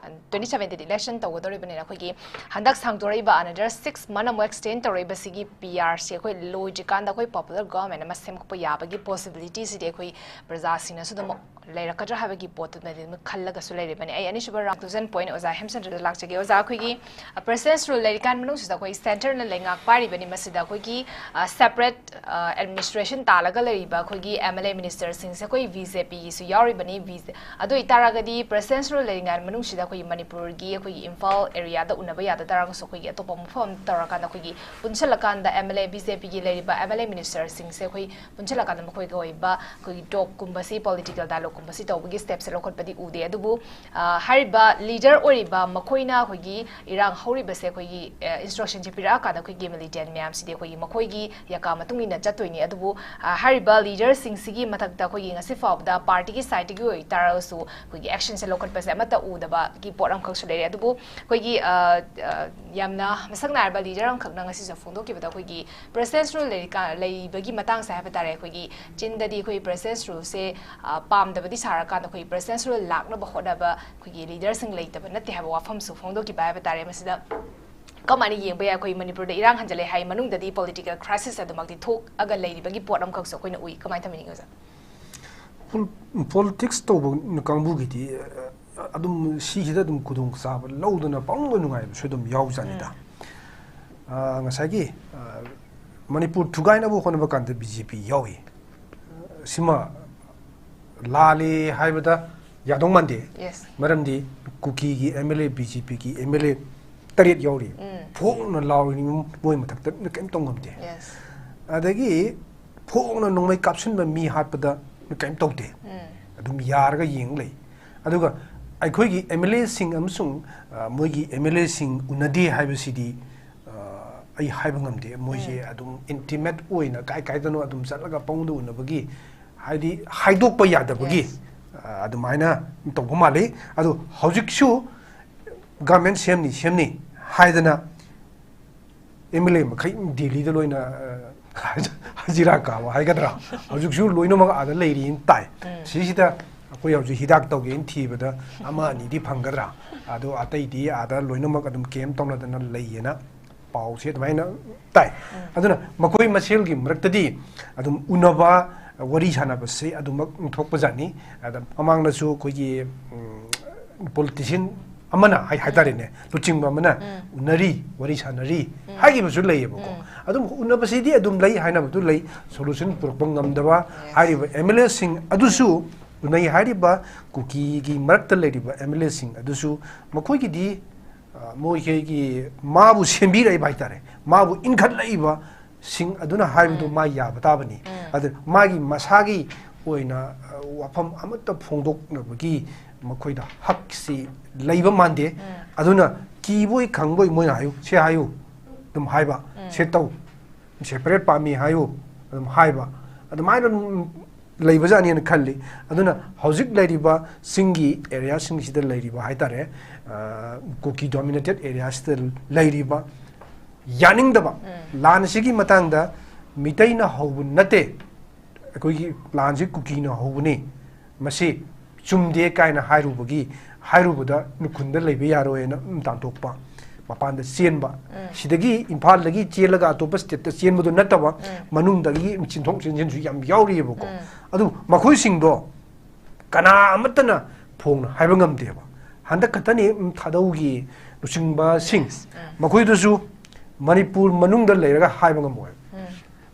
twenty seventh election ꯇꯧꯒꯗꯧꯔꯤꯕꯅꯤꯅ ꯑꯩꯈꯣꯏꯒꯤ ꯍꯟꯗꯛ ꯁꯥꯡꯗꯣꯔꯛꯏꯕ another six month ꯑꯃꯨꯛ extend ꯇꯧꯔꯛꯏꯕꯁꯤꯒꯤ PRꯁꯤ ꯑꯩꯈꯣꯏ ꯂꯣꯏꯗ꯭ꯔꯤꯀꯥꯟꯗ ꯑꯩꯈꯣꯏ popular government ꯑꯃ ꯁꯦꯝꯒꯠꯄ ꯌꯥꯕꯒꯤ possibilityꯁꯤꯗꯤ ꯑꯩꯈꯣꯏ ꯄ꯭ꯔꯖꯥꯁꯤꯡꯅꯁꯨ ꯑꯗꯨꯝ ꯂꯩꯔꯛꯀꯗ꯭ꯔꯥ ꯍꯥꯏꯕꯒꯤ ꯄꯣꯠꯇꯨꯃꯗꯤ ꯑꯗꯨꯝ ꯈꯜꯂꯒ ꯁꯨ ꯂꯩꯔꯤꯕꯅꯤ꯫ ꯑꯩ ꯑꯅꯤꯁꯨꯕ round conclusion point ꯑꯣꯖꯥ ꯍꯦꯝꯆꯟꯗ꯭ꯔꯗ ꯂꯥꯛꯆꯒꯦ꯫ ꯑꯣꯖꯥ, ꯑꯩꯈꯣꯏꯒꯤ president's rule ꯂꯩꯔꯤꯀꯥꯟ ꯃꯅꯨꯡꯁꯤꯗ ꯑꯩꯈꯣꯏ centreꯅ ꯂꯩꯉꯥꯛ ꯄꯥꯏꯔꯤꯕꯅꯤ, ꯃꯁꯤꯗ ꯑꯩꯈꯣꯏꯒꯤ separate administration ꯇꯥꯜꯂꯒ ꯂꯩꯔꯤꯕ ꯑꯩꯈꯣꯏꯒꯤ MLA ministerꯁꯤꯡꯁꯦ ꯑꯩꯈꯣꯏ BJPꯒꯤꯁꯨ ꯌꯥꯎꯔꯤꯕꯅꯤ꯫ ꯑꯗꯨ ꯑꯣꯏꯇꯥꯔꯒꯗꯤ president's rule ꯂꯩꯔꯤꯉꯩ ꯃꯅꯨꯡꯁꯤꯗ ꯑꯩꯈꯣꯏꯒꯤ ꯃꯅꯤꯄꯨꯔꯒꯤ ꯑꯩꯈꯣꯏꯒꯤ ꯏꯝꯐꯥꯜ areaꯗ ꯎꯅꯕ ꯌꯥꯗ ꯇꯥꯔꯒꯁꯨ ꯑꯩꯈꯣꯏꯒꯤ ꯑꯇꯣꯞꯄ ꯃꯐꯝ ꯑꯃ ꯇꯧꯔꯀꯥꯟꯗ ꯑꯩꯈꯣꯏꯒꯤ ꯄꯨꯟꯁꯤꯜꯂꯀꯥꯟꯗ MLA BJPꯒꯤ ꯂꯩꯔꯤꯕ MLA ministerꯁꯤꯡꯁꯦ ꯑꯩꯈꯣꯏ ꯄꯨꯟꯁꯤꯜꯂꯀꯥꯟꯗ ꯃꯈꯣꯏꯒꯤ ꯑꯣꯏꯕ ꯑꯩꯈꯣꯏꯒꯤ talkꯀꯨꯝꯕꯁꯤ, political dialogueꯀꯨꯝꯕꯁꯤ ꯇꯧꯕꯒꯤ stepꯁꯦ ꯂꯧꯈꯠꯄꯗꯤ ꯎꯗꯦ꯫ ꯑꯗꯨꯕꯨ ꯍꯥꯏꯔꯤꯕ leader ꯑꯣꯏꯔꯤꯕ ꯃꯈꯣꯏꯅ ꯑꯩꯈꯣꯏꯒꯤ ꯏꯔꯥꯡ ꯍꯧꯔꯤꯕꯁꯦ ꯑꯩꯈꯣꯏꯒꯤ instructionꯁꯦ ꯄꯤꯔꯛꯑꯀꯥꯟꯗ ꯑꯩꯈꯣꯏꯒꯤ militant ꯃꯌꯥꯝꯁꯤꯗꯤ ꯑꯩꯈꯣꯏꯒꯤ ꯃꯈꯣꯏꯒꯤ ꯌꯥꯀꯥ ꯃꯇꯨꯡ ꯏꯟꯅ ꯆꯠꯇꯣꯏꯅꯤ꯫ ꯑꯗꯨꯕꯨ ꯍꯥꯏꯔꯤꯕ leaderꯁꯤꯡꯁꯤꯒꯤ ꯃꯊꯛꯇ ꯑꯩꯈꯣꯏꯒꯤ ꯉꯁꯤ ꯐꯥꯎꯕꯗ partyꯒꯤ sideꯇꯒꯤ ꯑꯣꯏꯇꯥꯔꯒꯁꯨ ꯑꯩꯈꯣꯏꯒꯤ actionꯁꯦ ꯂꯧꯈꯠꯄꯁꯦ ꯑꯃꯠꯇ ꯎꯗꯕꯒꯤ ꯄꯣꯠ ꯑꯃꯈꯛꯁꯨ ꯂꯩꯔꯦ꯫ ꯑꯗꯨꯕꯨ ꯑꯩꯈꯣꯏꯒꯤ ꯌꯥꯝꯅ ꯃꯁꯛ ꯅꯥꯏꯔꯕ leader ꯑꯃꯈꯛꯅ ꯉꯁꯤꯁꯨ ꯐꯣꯡꯗꯣꯛꯈꯤꯕꯗ ꯑꯩꯈꯣꯏꯒꯤ president's rule ꯂꯩꯔꯤꯀꯥꯟ, ꯂꯩꯕꯒꯤ ꯃꯇꯥꯡꯁꯦ ꯍꯥꯏꯕ ꯇꯥꯔꯦ, ꯑꯩꯈꯣꯏꯒꯤ ꯆꯤꯟꯗꯗꯤ ꯑꯩꯈꯣꯏ president's ruleꯁꯦ ꯄꯥꯝꯗꯕꯗꯤ ꯁꯥꯔꯀꯥꯟꯗ ꯑꯩꯈꯣꯏ president's rule ꯂꯥꯛꯅꯕ ꯍꯣꯠꯅꯕ ꯑꯩꯈꯣꯏꯒꯤ leaderꯁꯤꯡ ꯂꯩꯇꯕ ꯅꯠꯇꯦ ꯍꯥꯏꯕ ꯋꯥꯐꯝꯁꯨ ꯐꯣꯡꯗꯣꯛꯈꯤꯕ ꯍꯥꯏꯕ ꯇꯥꯔꯦ꯫ ꯃꯁꯤꯗ ꯀꯃꯥꯏꯅ ꯌꯦꯡꯕ ꯌꯥꯏ? ꯑꯩꯈꯣꯏ ꯃꯅꯤꯄꯨꯔꯗ ꯏꯔꯥꯡ ꯍꯟꯖꯜꯂꯦ ꯍꯥꯏ ꯃꯅꯨꯡꯗꯗꯤ political crisis ꯑꯗꯨꯃꯛꯇꯤ ꯊꯣꯛꯑꯒ ꯂꯩꯔꯤꯕꯒꯤ ꯄꯣꯠ ꯑꯃꯈꯛꯁꯨ ꯑꯩꯈꯣꯏꯅ ꯎꯏ꯫ ꯀꯃꯥꯏꯅ ꯊꯝꯕꯤꯅꯤꯡꯉꯤ ꯑꯣꯖꯥ? Politics ꯇꯧꯕ ꯀꯥꯡꯕꯨꯒꯤꯗꯤ ꯑ, ꯑꯗꯨꯝ ꯁꯤꯁꯤꯗ ꯑꯗꯨꯝ ꯈꯨꯗꯣꯡꯆꯥꯕ ꯂꯧꯗꯅ ꯄꯪꯅꯨꯡꯗ ꯅꯨꯡꯉꯥꯏꯕꯁꯨ ꯑꯗꯨꯝ ꯌꯥꯎꯖꯥꯠꯅꯤꯗ꯫ ꯑ, ꯉꯁꯥꯏꯒꯤ, ꯑ, ꯃꯅꯤꯄꯨꯔ ꯊꯨꯒꯥꯏꯅꯕ ꯍꯣꯠꯅꯕ ꯀꯥꯟꯗ ꯕꯤ ꯖꯦ ꯄꯤ ꯌꯥꯎꯏ꯫ ꯁꯤꯃ ꯂꯥꯜꯂꯦ ꯍꯥꯏꯕꯗ ꯌꯥꯗꯧ ꯃꯥꯟꯗꯦ꯫ Yes. ꯃꯔꯝꯗꯤ ꯀꯨꯀꯤꯒꯤ M L A, B J ꯄꯤꯒꯤ ꯑꯦꯝ ꯑꯦꯜ ꯑꯦ ꯇꯔꯦꯠ ꯌꯥꯎꯔꯤ꯫ ꯎꯝ. ꯐꯣꯡꯅ ꯂꯥꯎꯔꯤ, ꯃꯣꯏ ꯃꯊꯛꯇ ꯀꯔꯤꯝ ꯇꯧ ꯉꯝꯗꯦ꯫ Yes. ꯑꯗꯒꯤ ꯐꯣꯡꯅ ꯅꯣꯡꯃꯩ ꯀꯥꯞꯁꯤꯟꯕ ꯃꯤ ꯍꯥꯠꯄꯗ ꯀꯔꯤꯝ ꯇꯧꯗꯦ꯫ ꯎꯝ. ꯑꯗꯨꯝ ꯌꯥꯔꯒ ꯌꯦꯡ ꯂꯩ꯫ ꯑꯗꯨꯒ ꯑꯩꯈꯣꯏꯒꯤ ꯑꯦꯝ ꯑꯦꯜ ꯑꯦꯁꯤꯡ ꯑꯃꯁꯨꯡ, ꯑ, ꯃꯣꯏꯒꯤ ꯑꯦꯝ ꯑꯦꯜ ꯑꯦꯁꯤꯡ ꯎꯅꯗꯦ ꯍꯥꯏꯕꯁꯤꯗꯤ, ꯑ, ꯑꯩ ꯍꯥꯏꯕ ꯉꯝꯗꯦ꯫ ꯃꯣꯏꯁꯦ ꯎꯝ. ꯑꯗꯨꯝ ꯏꯟꯇꯤꯃꯦꯠ ꯑꯣꯏꯅ ꯀꯥꯏ ꯀꯥꯏꯗꯅꯣ ꯑꯗꯨꯝ ꯆꯠꯂꯒ ꯄꯪꯎꯗ ꯎꯅꯕꯒꯤ, ꯍꯥꯏꯗꯤ ꯍꯥꯏꯗꯣꯛꯄ ꯌꯥꯗꯕꯒꯤ, Yes. ꯑ, ꯑꯗꯨꯃꯥꯏꯅ ꯇꯧꯕ ꯃꯥꯜꯂꯤ꯫ ꯑꯗꯣ ꯍꯧꯖꯤꯛꯁꯨ ꯒꯚꯔꯟꯃꯦꯟ ꯁꯦꯝꯅꯤ ꯁꯦꯝꯅꯤ ꯍꯥꯏꯗꯅ ꯑꯦꯝ ꯑꯦꯜ ꯑꯦ ꯃꯈꯩ ꯗꯦꯜꯂꯤꯗ ꯂꯣꯏꯅ, ꯑ, ꯍꯖꯤꯔꯥ ꯀꯥꯕ ꯍꯥꯏꯒꯗ꯭ꯔꯥ, ꯍꯧꯖꯤꯛꯁꯨ ꯂꯣꯏꯅꯃꯛ ꯑꯥꯗ ꯂꯩꯔꯤꯅ ꯇꯥꯏ꯫ ꯎꯝ. ꯁꯤꯁꯤꯗ ꯑꯩꯈꯣꯏ ꯍꯧꯖꯤꯛ ꯍꯤꯗꯥꯛ ꯇꯧꯒꯦꯅ ꯊꯤꯕꯗ ꯑꯃ ꯑꯅꯤꯗꯤ ꯐꯪꯒꯗ꯭ꯔꯥ, ꯑꯗꯣ ꯑꯇꯩꯗꯤ ꯑꯥꯗ ꯂꯣꯏꯅꯃꯛ ꯑꯗꯨꯝ ꯀꯦꯝ ꯇꯧꯅꯗꯅ ꯂꯩꯌꯦꯅ ꯄꯥꯎꯁꯦ ꯑꯗꯨꯃꯥꯏꯅ ꯇꯥꯏ꯫ ꯎꯝ. ꯑꯗꯨꯅ ꯃꯈꯣꯏ ꯃꯁꯦꯜꯒꯤ ꯃꯔꯛꯇꯗꯤ ꯑꯗꯨꯝ ꯎꯅꯕ, ꯋꯥꯔꯤ ꯁꯥꯟꯅꯕꯁꯦ ꯑꯗꯨꯃꯛ ꯊꯣꯛꯄꯖꯥꯠꯅꯤ꯫ ꯑꯗ ꯃꯃꯥꯡꯗꯁꯨ ꯑꯩꯈꯣꯏꯒꯤ, ꯎꯝ, ꯄꯣꯂꯤꯇꯤꯁꯤꯌꯟ ꯑꯃꯅ ꯍꯥꯏ-, ꯍꯥꯏꯇꯥꯔꯦꯅꯦ, ꯂꯨꯆꯤꯡꯕ ꯑꯃꯅ ꯎꯝ. ꯎꯅꯔꯤ, ꯋꯥꯔꯤ ꯁꯥꯟꯅꯔꯤ ꯎꯝ. ꯍꯥꯏꯈꯤꯕꯁꯨ ꯂꯩꯌꯦꯕꯀꯣ꯫ ꯎꯝ. ꯑꯗꯨꯝ ꯎꯅꯕꯁꯤꯗꯤ ꯑꯗꯨꯝ ꯂꯩ, ꯍꯥꯏꯅꯕꯗꯨ ꯂꯩ, ꯁꯣꯂꯨꯁꯟ ꯄꯨꯔꯛꯄ ꯉꯝꯗꯕ Yes. ꯍꯥꯏꯔꯤꯕ ꯑꯦꯝ ꯑꯦꯜ ꯑꯦꯁꯤꯡ ꯑꯗꯨꯁꯨ ꯎꯅꯩ ꯍꯥꯏꯔꯤꯕ ꯀꯨꯀꯤꯒꯤ ꯃꯔꯛꯇ ꯂꯩꯔꯤꯕ ꯑꯦꯝ ꯑꯦꯜ ꯑꯦꯁꯤꯡ ꯑꯗꯨꯁꯨ ꯃꯈꯣꯏꯒꯤꯗꯤ, ꯑ, ꯃꯣꯏꯒꯤ ꯃꯥꯕꯨ ꯁꯦꯝꯕꯤꯔꯛꯏꯕ ꯍꯥꯏꯇꯥꯔꯦ, ꯃꯥꯕꯨ ꯏꯟꯈꯠꯂꯛꯏꯕ ꯁꯤꯡ ꯑꯗꯨꯅ ꯍꯥꯏꯕꯗꯨ ꯎꯝ. ꯃꯥ ꯌꯥꯕ ꯇꯥꯕꯅꯤ꯫ ꯎꯝ. ꯑꯗꯨ ꯃꯥꯒꯤ ꯃꯁꯥꯒꯤ ꯑꯣꯏꯅ, ꯑ, ꯋꯥꯐꯝ ꯑꯃꯠꯇ ꯐꯣꯡꯗꯣꯛꯅꯕꯒꯤ ꯃꯈꯣꯏꯗ ꯍꯛꯁꯤ ꯂꯩꯕ ꯃꯥꯟꯗꯦ꯫ ꯎꯝ. ꯑꯗꯨꯅ ꯀꯤꯕꯣꯏ ꯈꯪꯕꯣꯏ ꯃꯣꯏꯅ ꯍꯥꯏꯌꯨ, ꯁꯤ ꯍꯥꯏꯌꯨ, ꯑꯗꯨꯝ ꯍꯥꯏꯕ, ꯎꯝ. ꯁꯦ ꯇꯧ, ꯁꯦꯄꯔꯦꯠ ꯄꯥꯝꯃꯤ ꯍꯥꯏꯌꯨ, ꯑꯗꯨꯝ ꯍꯥꯏꯕ, ꯑꯗꯨꯃꯥꯏꯅ ꯑꯗꯨꯝ ꯂꯩꯕꯖꯥꯠꯅꯦꯅ ꯈꯜꯂꯤ꯫ ꯑꯗꯨꯅ ꯍꯧꯖꯤꯛ ꯂꯩꯔꯤꯕ ꯆꯤꯡꯒꯤ ꯑꯦꯔꯤꯌꯥꯁꯤꯡꯁꯤꯗ ꯂꯩꯔꯤꯕ ꯍꯥꯏꯇꯥꯔꯦ, ꯑ, ꯀꯨꯀꯤ ꯗꯣꯃꯤꯅꯦꯇꯦꯠ ꯑꯦꯔꯤꯌꯥꯁꯤꯗ ꯂꯩꯔꯤꯕ ꯌꯥꯅꯤꯡꯗꯕ, ꯎꯝ. ꯂꯥꯟ ꯑꯁꯤꯒꯤ ꯃꯇꯥꯡꯗ ꯃꯤꯇꯩꯅ ꯍꯧꯕ ꯅꯠꯇꯦ, ꯑꯩꯈꯣꯏꯒꯤ ꯂꯥꯟꯁꯤ ꯀꯨꯀꯤꯅ ꯍꯧꯕꯅꯤ, ꯃꯁꯤ ꯆꯨꯝꯗꯦ ꯀꯥꯏꯅ ꯍꯥꯏꯔꯨꯕꯒꯤ, ꯍꯥꯏꯔꯨꯕꯗ ꯅꯨꯈꯨꯟꯗ ꯂꯩꯕ ꯌꯥꯔꯣꯏꯅ ꯑꯗꯨꯝ ꯇꯥꯟꯊꯣꯛꯄ, ꯃꯄꯥꯟꯗ ꯆꯦꯟꯕ꯫ ꯎꯝ. ꯁꯤꯗꯒꯤ ꯏꯝꯐꯥꯜꯗꯒꯤ ꯆꯦꯜꯂꯒ ꯑꯇꯣꯞꯄ ꯁ꯭ꯇꯦꯠꯇ ꯆꯦꯟꯕꯗꯨ ꯅꯠꯇꯕ, ꯎꯝ. ꯃꯅꯨꯡꯗꯒꯤ ꯆꯦꯟꯊꯣꯛ ꯆꯦꯟꯁꯤꯟꯁꯨ ꯌꯥꯝ ꯌꯥꯎꯔꯤꯑꯕꯀꯣ꯫ ꯎꯝ. ꯑꯗꯨ ꯃꯈꯣꯏꯁꯤꯡꯗꯣ ꯀꯅꯥ ꯑꯃꯠꯇꯅ ꯐꯣꯡꯅ ꯍꯥꯏꯕ ꯉꯝꯗꯦꯕ꯫ ꯍꯟꯗꯛ ꯈꯛꯇꯅꯤ, ꯎꯝ, ꯊꯥꯗꯧꯒꯤ ꯂꯨꯆꯤꯡꯕꯁꯤꯡ, ꯎꯝ꯫ ꯃꯈꯣꯏꯗꯨꯁꯨ ꯃꯅꯤꯄꯨꯔ ꯃꯅꯨꯡꯗ ꯂꯩꯔꯒ ꯍꯥꯏꯕ ꯉꯝꯃꯣꯏ꯫ ꯎꯝ꯫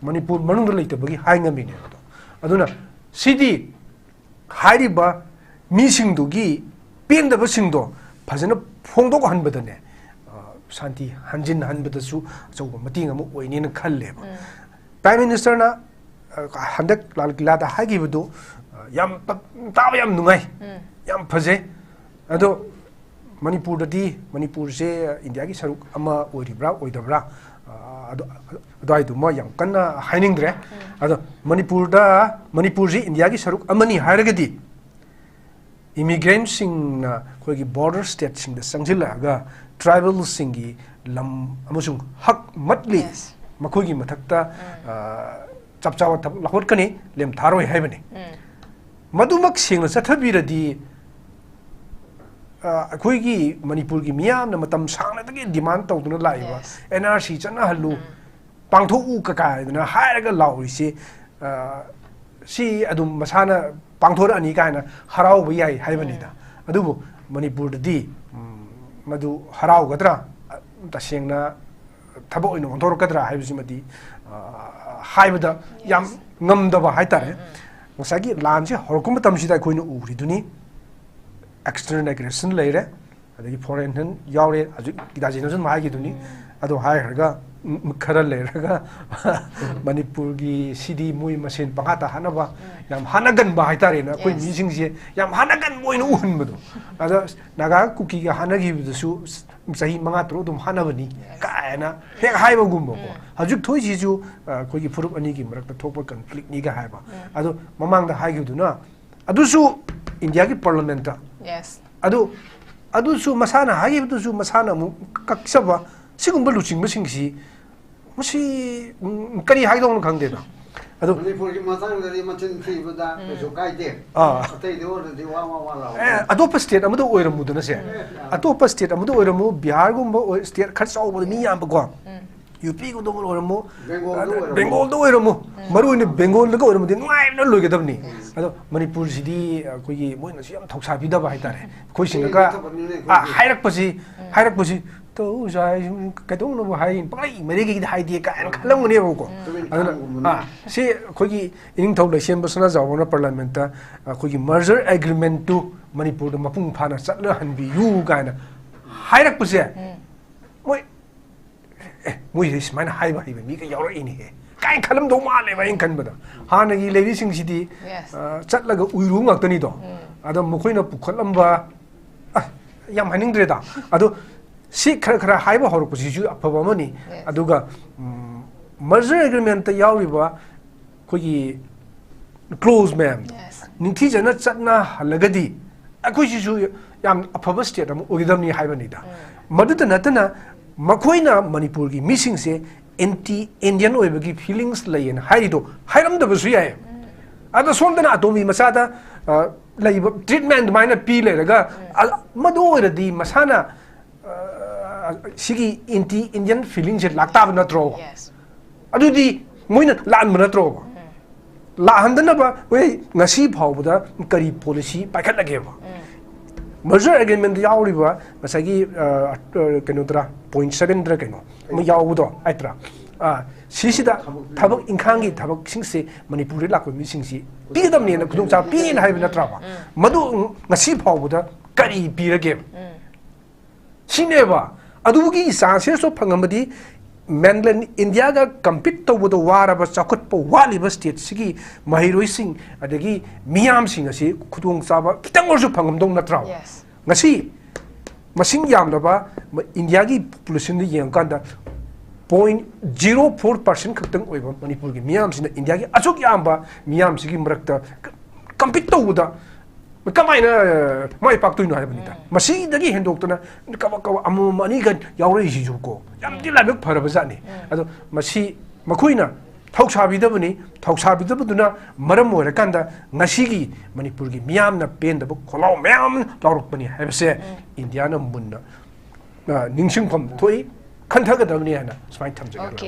ꯃꯅꯤꯄꯨꯔ ꯃꯅꯨꯡꯗ ꯂꯩꯇꯕꯒꯤ ꯍꯥꯏ ꯉꯝꯃꯤꯅꯦꯕ ꯑꯗꯣ꯫ ꯑꯗꯨꯅ ꯁꯤꯗꯤ ꯍꯥꯏꯔꯤꯕ ꯃꯤꯁꯤꯡꯗꯨꯒꯤ ꯄꯦꯟꯗꯕꯁꯤꯡꯗꯣ ꯐꯖꯅ ꯐꯣꯡꯗꯣꯛꯍꯟꯕꯗꯅꯦ, ꯑ, ꯁꯥꯟꯇꯤ ꯍꯟꯖꯤꯟꯍꯟꯕꯗꯁꯨ ꯑꯆꯧꯕ ꯃꯇꯦꯡ ꯑꯃ ꯑꯣꯏꯅꯦꯅ ꯈꯜꯂꯦꯕ꯫ ꯎꯝ꯫ Prime Ministerꯅ, ꯑ, ꯍꯟꯗꯛ ꯂꯥꯜ ꯀꯤꯂꯥꯗ ꯍꯥꯏꯈꯤꯕꯗꯨ, ꯑ, ꯌꯥꯝ ꯄ-, ꯇꯥꯕ ꯌꯥꯝ ꯅꯨꯡꯉꯥꯏ, ꯎꯝ꯫ ꯌꯥꯝ ꯐꯖꯩ꯫ ꯑꯗꯣ ꯃꯅꯤꯄꯨꯔꯗꯗꯤ, ꯃꯅꯤꯄꯨꯔꯁꯦ ꯏꯟꯗꯤꯌꯥꯒꯤ ꯁꯔꯨꯛ ꯑꯃ ꯑꯣꯏꯔꯤꯕ꯭ꯔꯥ ꯑꯣꯏꯗꯕ꯭ꯔꯥ, ꯑ, ꯑꯗꯨ, ꯑꯗꯨꯋꯥꯏꯗꯨꯃ ꯌꯥꯝ ꯀꯟꯅ ꯍꯥꯏꯅꯤꯡꯗ꯭ꯔꯦ꯫ ꯎꯝ꯫ ꯑꯗꯣ ꯃꯅꯤꯄꯨꯔꯗ, ꯃꯅꯤꯄꯨꯔꯁꯤ ꯏꯟꯗꯤꯌꯥꯒꯤ ꯁꯔꯨꯛ ꯑꯃꯅꯤ ꯍꯥꯏꯔꯒꯗꯤ, immigrantꯁꯤꯡꯅ ꯑꯩꯈꯣꯏꯒꯤ border stateꯁꯤꯡꯗ ꯆꯪꯁꯤꯜꯂꯛꯑꯒ tribalꯁꯤꯡꯒꯤ ꯂꯝ ꯑꯃꯁꯨꯡ ꯍꯛ ꯃꯠꯂꯤ, Yes. ꯃꯈꯣꯏꯒꯤ ꯃꯊꯛꯇ, ꯎꯝ꯫ ꯑ, ꯆꯞ ꯆꯥꯕ ꯊꯕꯛ ꯂꯧꯈꯠꯀꯅꯤ, ꯂꯦꯝꯊꯥꯔꯣꯏ ꯍꯥꯏꯕꯅꯤ꯫ ꯎꯝ꯫ ꯃꯗꯨꯃꯛ ꯁꯦꯡꯅ ꯆꯠꯊꯕꯤꯔꯗꯤ, ꯑ, ꯑꯩꯈꯣꯏꯒꯤ ꯃꯅꯤꯄꯨꯔꯒꯤ ꯃꯤꯌꯥꯝꯅ ꯃꯇꯝ ꯁꯥꯡꯅꯗꯒꯤ demand ꯇꯧꯗꯨꯅ ꯂꯥꯛꯏꯕ Yes. NRC ꯆꯠꯅꯍꯜꯂꯨ, ꯎꯝ꯫ ꯄꯥꯡꯊꯣꯛꯎ ꯀꯀꯥꯏꯗꯅ ꯍꯥꯏꯔꯒ ꯂꯥꯎꯔꯤꯁꯤ, ꯑ, ꯁꯤ ꯑꯗꯨꯝ ꯃꯁꯥꯅ ꯄꯥꯡꯊꯣꯔꯛꯑꯅꯤ ꯀꯥꯏꯅ ꯍꯔꯥꯎꯕ ꯌꯥꯏ ꯍꯥꯏꯕꯅꯤꯗ꯫ ꯎꯝ꯫ ꯑꯗꯨꯕꯨ ꯃꯅꯤꯄꯨꯔꯗꯗꯤ, ꯎꯝ, ꯃꯗꯨ ꯍꯔꯥꯎꯒꯗ꯭ꯔꯥ? ꯇꯁꯦꯡꯅ ꯊꯕꯛ ꯑꯣꯏꯅ ꯑꯣꯟꯊꯣꯔꯛꯀꯗ꯭ꯔꯥ ꯍꯥꯏꯕꯁꯤꯃꯗꯤ, ꯑ, ꯍꯥꯏꯕꯗ ꯌꯥꯝ Yes. ꯉꯝꯗꯕ ꯍꯥꯏꯇꯥꯔꯦ꯫ ꯎꯝ, ꯎꯝ꯫ ꯉꯁꯥꯏꯒꯤ ꯂꯥꯟꯁꯦ ꯍꯧꯔꯛꯄ ꯃꯇꯝꯁꯤꯗ ꯑꯩꯈꯣꯏꯅ ꯎꯔꯤꯗꯨꯅꯤ, external aggression ꯂꯩꯔꯦ, ꯑꯗꯒꯤ foreign ꯍꯦꯟ ꯌꯥꯎꯔꯦ, ꯍꯧꯖꯤꯛ ꯒꯤꯇꯥꯖꯤꯅꯁꯨ ꯑꯗꯨꯝ ꯍꯥꯏꯈꯤꯗꯨꯅꯤ꯫ ꯎꯝ꯫ ꯑꯗꯣ ꯍꯥꯏꯈ꯭ꯔꯒ, ꯎꯝ, ꯈꯔ ꯂꯩꯔꯒ ꯃꯅꯤꯄꯨꯔꯒꯤ ꯁꯤꯗꯤ ꯃꯣꯏ ꯃꯁꯦꯟ ꯄꯪꯍꯥꯠꯇ ꯍꯥꯠꯅꯕ, ꯎꯝ꯫ ꯌꯥꯝ ꯍꯥꯠꯅꯒꯟꯕ ꯍꯥꯏꯇꯥꯔꯦꯅꯦ, ꯑꯩꯈꯣꯏ Yes. ꯃꯤꯁꯤꯡꯁꯦ ꯌꯥꯝ ꯍꯥꯠꯅꯒꯟꯕ ꯑꯣꯏꯅ ꯎꯍꯟꯕꯗꯣ꯫ ꯑꯗ ꯅꯥꯒꯥ ꯀꯨꯀꯤꯒ ꯍꯥꯠꯅꯈꯤꯕꯗꯨꯁꯨ ꯆꯍꯤ ꯃꯉꯥ ꯇꯔꯨꯛ ꯑꯗꯨꯝ ꯍꯥꯠꯅꯕꯅꯤ Yes. ꯀꯥꯏꯅ ꯍꯦꯛ ꯍꯥꯏꯕꯒꯨꯝꯕꯀꯣ꯫ ꯎꯝ꯫ ꯍꯧꯖꯤꯛ ꯊꯣꯛꯏꯁꯤꯁꯨ, ꯑ, ꯑꯩꯈꯣꯏꯒꯤ ꯐꯨꯔꯨꯞ ꯑꯅꯤꯒꯤ ꯃꯔꯛꯇ ꯊꯣꯛꯄ conflictꯅꯤ ꯀꯥꯏ ꯍꯥꯏꯕ꯫ ꯎꯝ꯫ ꯑꯗꯣ ꯃꯃꯥꯡꯗ ꯍꯥꯏꯈꯤꯕꯗꯨꯅ, ꯑꯗꯨꯁꯨ ꯏꯟꯗꯤꯌꯥꯒꯤ parliamentꯇ꯫ Yes. ꯑꯗꯨ, ꯑꯗꯨꯁꯨ ꯃꯁꯥꯅ ꯍꯥꯏꯈꯤꯕꯗꯨꯁꯨ ꯃꯁꯥꯅ ꯑꯃꯨꯛ ꯀꯛꯆꯕ, ꯁꯤꯒꯨꯝꯕ ꯂꯨꯆꯤꯡꯕꯁꯤꯡꯁꯤ ꯃꯁꯤ, ꯎꯝ, ꯀꯔꯤ ꯍꯥꯏꯗꯧꯅꯣ ꯈꯪꯗꯦꯗ꯫ ꯑꯗꯨ ꯃꯅꯤꯄꯨꯔꯒꯤ ꯃꯇꯥꯡꯗꯗꯤ ꯃꯆꯤꯟ ꯊꯤꯕꯗ ꯎꯝ꯫ ꯀꯩꯁꯨ ꯀꯥꯏꯗꯦ꯫ ꯑꯥ꯫ ꯑꯇꯩꯗ ꯑꯣꯏꯔꯗꯤ ꯋꯥ ꯋꯥ ꯋꯥ ꯂꯥꯎꯕ꯫ ꯑꯦ, ꯑꯇꯣꯞꯄ state ꯑꯃꯗ ꯑꯣꯏꯔꯝꯃꯨꯗꯅꯁꯦ꯫ ꯎꯝ꯫ ꯑꯇꯣꯞꯄ state ꯑꯃꯗ ꯑꯣꯏꯔꯝꯃꯨ, ꯕꯤꯍꯥꯔꯒꯨꯝꯕ ꯑꯣꯏ-, state ꯈꯔ ꯆꯥꯎꯕꯗ ꯃꯤ ꯌꯥꯝꯕꯀꯣ꯫ ꯎꯝ꯫ ꯌꯨ ꯄꯤꯒꯨꯝꯕꯗ ꯑꯣꯏꯔꯝꯃꯣ, ꯕꯦꯡꯒꯣꯜꯗ ꯑꯣꯏꯔꯝꯃꯣ, ꯃꯔꯨ ꯑꯣꯏꯅ ꯕꯦꯡꯒꯣꯜꯗꯒ ꯑꯣꯏꯔꯝꯃꯗꯤ ꯅꯨꯡꯉꯥꯏꯅ ꯂꯣꯏꯒꯗꯕꯅꯤ꯫ ꯑꯗꯣ ꯃꯅꯤꯄꯨꯔꯁꯤꯗꯤ ꯑꯩꯈꯣꯏꯒꯤ ꯃꯣꯏꯅꯁꯨ ꯌꯥꯝ ꯊꯧꯁꯥꯕꯤꯗꯕ ꯍꯥꯏꯇꯥꯔꯦ꯫ ꯑꯩꯈꯣꯏꯁꯤꯡꯅꯒ ꯍꯥꯏꯔꯛꯄꯁꯤ, ꯍꯥꯏꯔꯛꯄꯁꯤ, "ꯇꯧ ꯁꯥꯏ, ꯀꯩꯗꯧꯅꯕ ꯍꯥꯏ, ꯄꯪꯂꯩ ꯃꯔꯩꯒꯤꯗꯤ ꯍꯥꯏꯗꯦ" ꯀꯥꯏꯅ ꯈꯜꯂꯝꯒꯅꯦꯕꯀꯣ꯫ ꯑꯗꯨꯅ, ꯑꯥ, ꯁꯤ ꯑꯩꯈꯣꯏꯒꯤ ꯏꯅꯤꯡꯊꯧ ꯂꯩꯁꯦꯝꯕ ꯁꯅꯥꯖꯥꯎꯕꯅ ꯄꯥꯔꯂꯤꯌꯥꯃꯦꯟꯠꯇ ꯑꯩꯈꯣꯏꯒꯤ merger agreement ꯇꯨ ꯃꯅꯤꯄꯨꯔꯗ ꯃꯄꯨꯡ ꯐꯥꯅ ꯆꯠꯅꯍꯟꯕꯤꯌꯨ ꯀꯥꯏꯅ ꯍꯥꯏꯔꯛꯄꯁꯦ, ꯃꯣꯏ, "ꯑꯦ, ꯃꯣꯏꯁꯦ ꯁꯨꯃꯥꯏꯅ ꯍꯥꯏꯕ ꯍꯩꯕ ꯃꯤꯒ ꯌꯥꯎꯔꯛꯏꯅꯦꯍꯦ" ꯀꯥꯏꯅ ꯈꯜꯂꯝꯗꯧ ꯃꯥꯜꯂꯦꯕ ꯑꯩꯅ ꯈꯟꯕꯗ꯫ ꯍꯥꯟꯅꯒꯤ ꯂꯩꯔꯤꯁꯤꯡꯁꯤꯗꯤ, Yes. ꯑ, ꯆꯠꯂꯒ ꯎꯏꯔꯨ ꯉꯥꯛꯇꯅꯤꯗꯣ꯫ ꯑꯗꯣ ꯃꯈꯣꯏꯅ ꯄꯨꯈꯠꯂꯝꯕ, ꯑ, ꯌꯥꯝ ꯍꯥꯏꯅꯤꯡꯗ꯭ꯔꯦꯗ꯫ ꯑꯗꯣ ꯁꯤ ꯈꯔ ꯈꯔ ꯍꯥꯏꯕ ꯍꯧꯔꯛꯄꯁꯤꯁꯨ ꯑꯐꯕ ꯑꯃꯅꯤ꯫ Yes. ꯑꯗꯨꯒ, ꯎꯝ, merger agreement ꯇ ꯌꯥꯎꯔꯤꯕ ꯑꯩꯈꯣꯏꯒꯤ clause ꯃꯌꯥꯝꯗꯣ Yes. ꯅꯤꯡꯊꯤꯖꯅ ꯆꯠꯅꯍꯜꯂꯒꯗꯤ ꯑꯩꯈꯣꯏꯁꯤꯁꯨ ꯌꯥꯝ ꯑꯐꯕ state ꯑꯃ ꯑꯣꯏꯒꯗꯕꯅꯤ ꯍꯥꯏꯕꯅꯤꯗ꯫ ꯃꯗꯨꯇ ꯅꯠꯇꯅ ꯃꯈꯣꯏꯅ ꯃꯅꯤꯄꯨꯔꯒꯤ ꯃꯤꯁꯤꯡꯁꯦ anti Indian ꯑꯣꯏꯕꯒꯤ feelings ꯂꯩꯌꯦꯅ ꯍꯥꯏꯔꯤꯗꯣ ꯍꯥꯏꯔꯝꯗꯕꯁꯨ ꯌꯥꯏ꯫ ꯑꯗ ꯁꯣꯝꯗꯅ ꯑꯇꯣꯝꯕꯤ ꯃꯆꯥꯗ, ꯑ, ꯂꯩꯕ treatment ꯑꯗꯨꯃꯥꯏꯅ ꯄꯤ ꯂꯩꯔꯒ, ꯑ, ꯃꯗꯨ ꯑꯣꯏꯔꯗꯤ ꯃꯁꯥꯅ, ꯑ, ꯁꯤꯒꯤ anti Indian feeling ꯁꯦ ꯂꯥꯛꯇꯥꯕ ꯅꯠꯇ꯭ꯔꯣ? Yes. ꯑꯗꯨꯗꯤ ꯃꯣꯏꯅ ꯂꯥꯟꯕ ꯅꯠꯇ꯭ꯔꯣꯕ? ꯂꯥꯛꯍꯟꯗꯅꯕ ꯍꯣꯏ ꯉꯁꯤ ꯐꯥꯎꯕꯗ ꯀꯔꯤ policy ꯄꯥꯏꯈꯠꯂꯒꯦꯕ? Merger agreement ꯇ ꯌꯥꯎꯔꯤꯕ ꯉꯁꯥꯏꯒꯤ, ꯑ, ꯑ, ꯀꯩꯅꯣꯗꯔ, point seven ꯗꯔ ꯀꯩꯅꯣ ꯑꯃ ꯌꯥꯎꯕꯗꯣ ꯍꯥꯏꯇ꯭ꯔꯥ? ꯑ, ꯁꯤꯁꯤꯗ ꯊꯕꯛ ꯏꯪꯈꯥꯡꯒꯤ ꯊꯕꯛꯁꯤꯡꯁꯦ ꯃꯅꯤꯄꯨꯔꯗ ꯂꯥꯛꯄ ꯃꯤꯁꯤꯡꯁꯤ ꯄꯤꯒꯗꯕꯅꯦꯅ ꯈꯨꯗꯣꯡꯆꯥꯕ ꯄꯤꯅꯦꯅ ꯍꯥꯏꯕ ꯅꯠꯇ꯭ꯔꯕ? ꯃꯗꯨ ꯉꯁꯤ ꯐꯥꯎꯕꯗ ꯀꯔꯤ ꯄꯤꯔꯒꯦꯕ? ꯁꯤꯅꯦꯕ꯫ ꯑꯗꯨꯒꯤ chances ꯇꯣ ꯐꯪꯉꯝꯃꯗꯤ mainland India ꯒ compete ꯇꯧꯕꯗ ꯋꯥꯔꯕ, ꯆꯥꯎꯈꯠꯄ ꯋꯥꯠꯂꯤꯕ state ꯁꯤꯒꯤ ꯃꯍꯩꯔꯣꯏꯁꯤꯡ ꯑꯗꯒꯤ ꯃꯤꯌꯥꯝꯁꯤꯡ ꯑꯁꯤ ꯈꯨꯗꯣꯡꯆꯥꯕ ꯈꯤꯇꯪ ꯑꯣꯏꯔꯁꯨ ꯐꯪꯉꯝꯗꯧ ꯅꯠꯇ꯭ꯔꯣ? Yes. ꯉꯁꯤ ꯃꯁꯤꯡ ꯌꯥꯝꯂꯕ ꯃ-, ꯏꯟꯗꯤꯌꯥꯒꯤ population ꯗ ꯌꯦꯡꯉꯀꯥꯟꯗ point zero four percent ꯈꯛꯇꯪ ꯑꯣꯏꯕ ꯃꯅꯤꯄꯨꯔꯒꯤ ꯃꯤꯌꯥꯝꯁꯤꯅ ꯏꯟꯗꯤꯌꯥꯒꯤ ꯑꯁꯨꯛ ꯌꯥꯝꯕ ꯃꯤꯌꯥꯝꯁꯤꯒꯤ ꯃꯔꯛꯇ compete ꯇꯧꯕꯗ ꯀꯃꯥꯏꯅ, ꯑ, ꯃꯥꯏ ꯄꯥꯛꯇꯣꯏꯅꯣ ꯍꯥꯏꯕꯅꯤꯗ꯫ ꯃꯁꯤꯗꯒꯤ ꯍꯦꯟꯗꯣꯛꯇꯅ ꯀꯕꯛ ꯀꯕꯛ ꯑꯃꯃꯝ ꯑꯅꯤꯒ ꯌꯥꯎꯔꯛꯏꯁꯤꯁꯨ ꯀꯣ, ꯌꯥꯝꯗꯤ ꯂꯥꯏꯕꯛ ꯐꯔꯕ ꯖꯥꯠꯅꯤ꯫ ꯑꯗꯣ ꯃꯁꯤ ꯃꯈꯣꯏꯅ ꯊꯧꯁꯥꯕꯤꯗꯕꯅꯤ, ꯊꯧꯁꯥꯕꯤꯗꯕꯗꯨꯅ ꯃꯔꯝ ꯑꯣꯏꯔꯀꯥꯟꯗ ꯉꯁꯤꯒꯤ ꯃꯅꯤꯄꯨꯔꯒꯤ ꯃꯤꯌꯥꯝꯅ ꯄꯦꯟꯗꯕ ꯈꯣꯜꯂꯥꯎ ꯃꯌꯥꯝ ꯂꯥꯎꯔꯛꯄꯅꯤ ꯍꯥꯏꯕꯁꯦ ꯏꯟꯗꯤꯌꯥꯅ ꯃꯨꯟꯅ, ꯑ, ꯅꯤꯡꯁꯤꯡꯐꯝ ꯊꯣꯛꯏ꯫ ꯈꯟꯊꯒꯗꯕꯅꯤ ꯍꯥꯏꯅ ꯁꯨꯃꯥꯏꯅ ꯊꯝꯖꯒꯦ꯫ ꯑꯣꯀꯦ꯫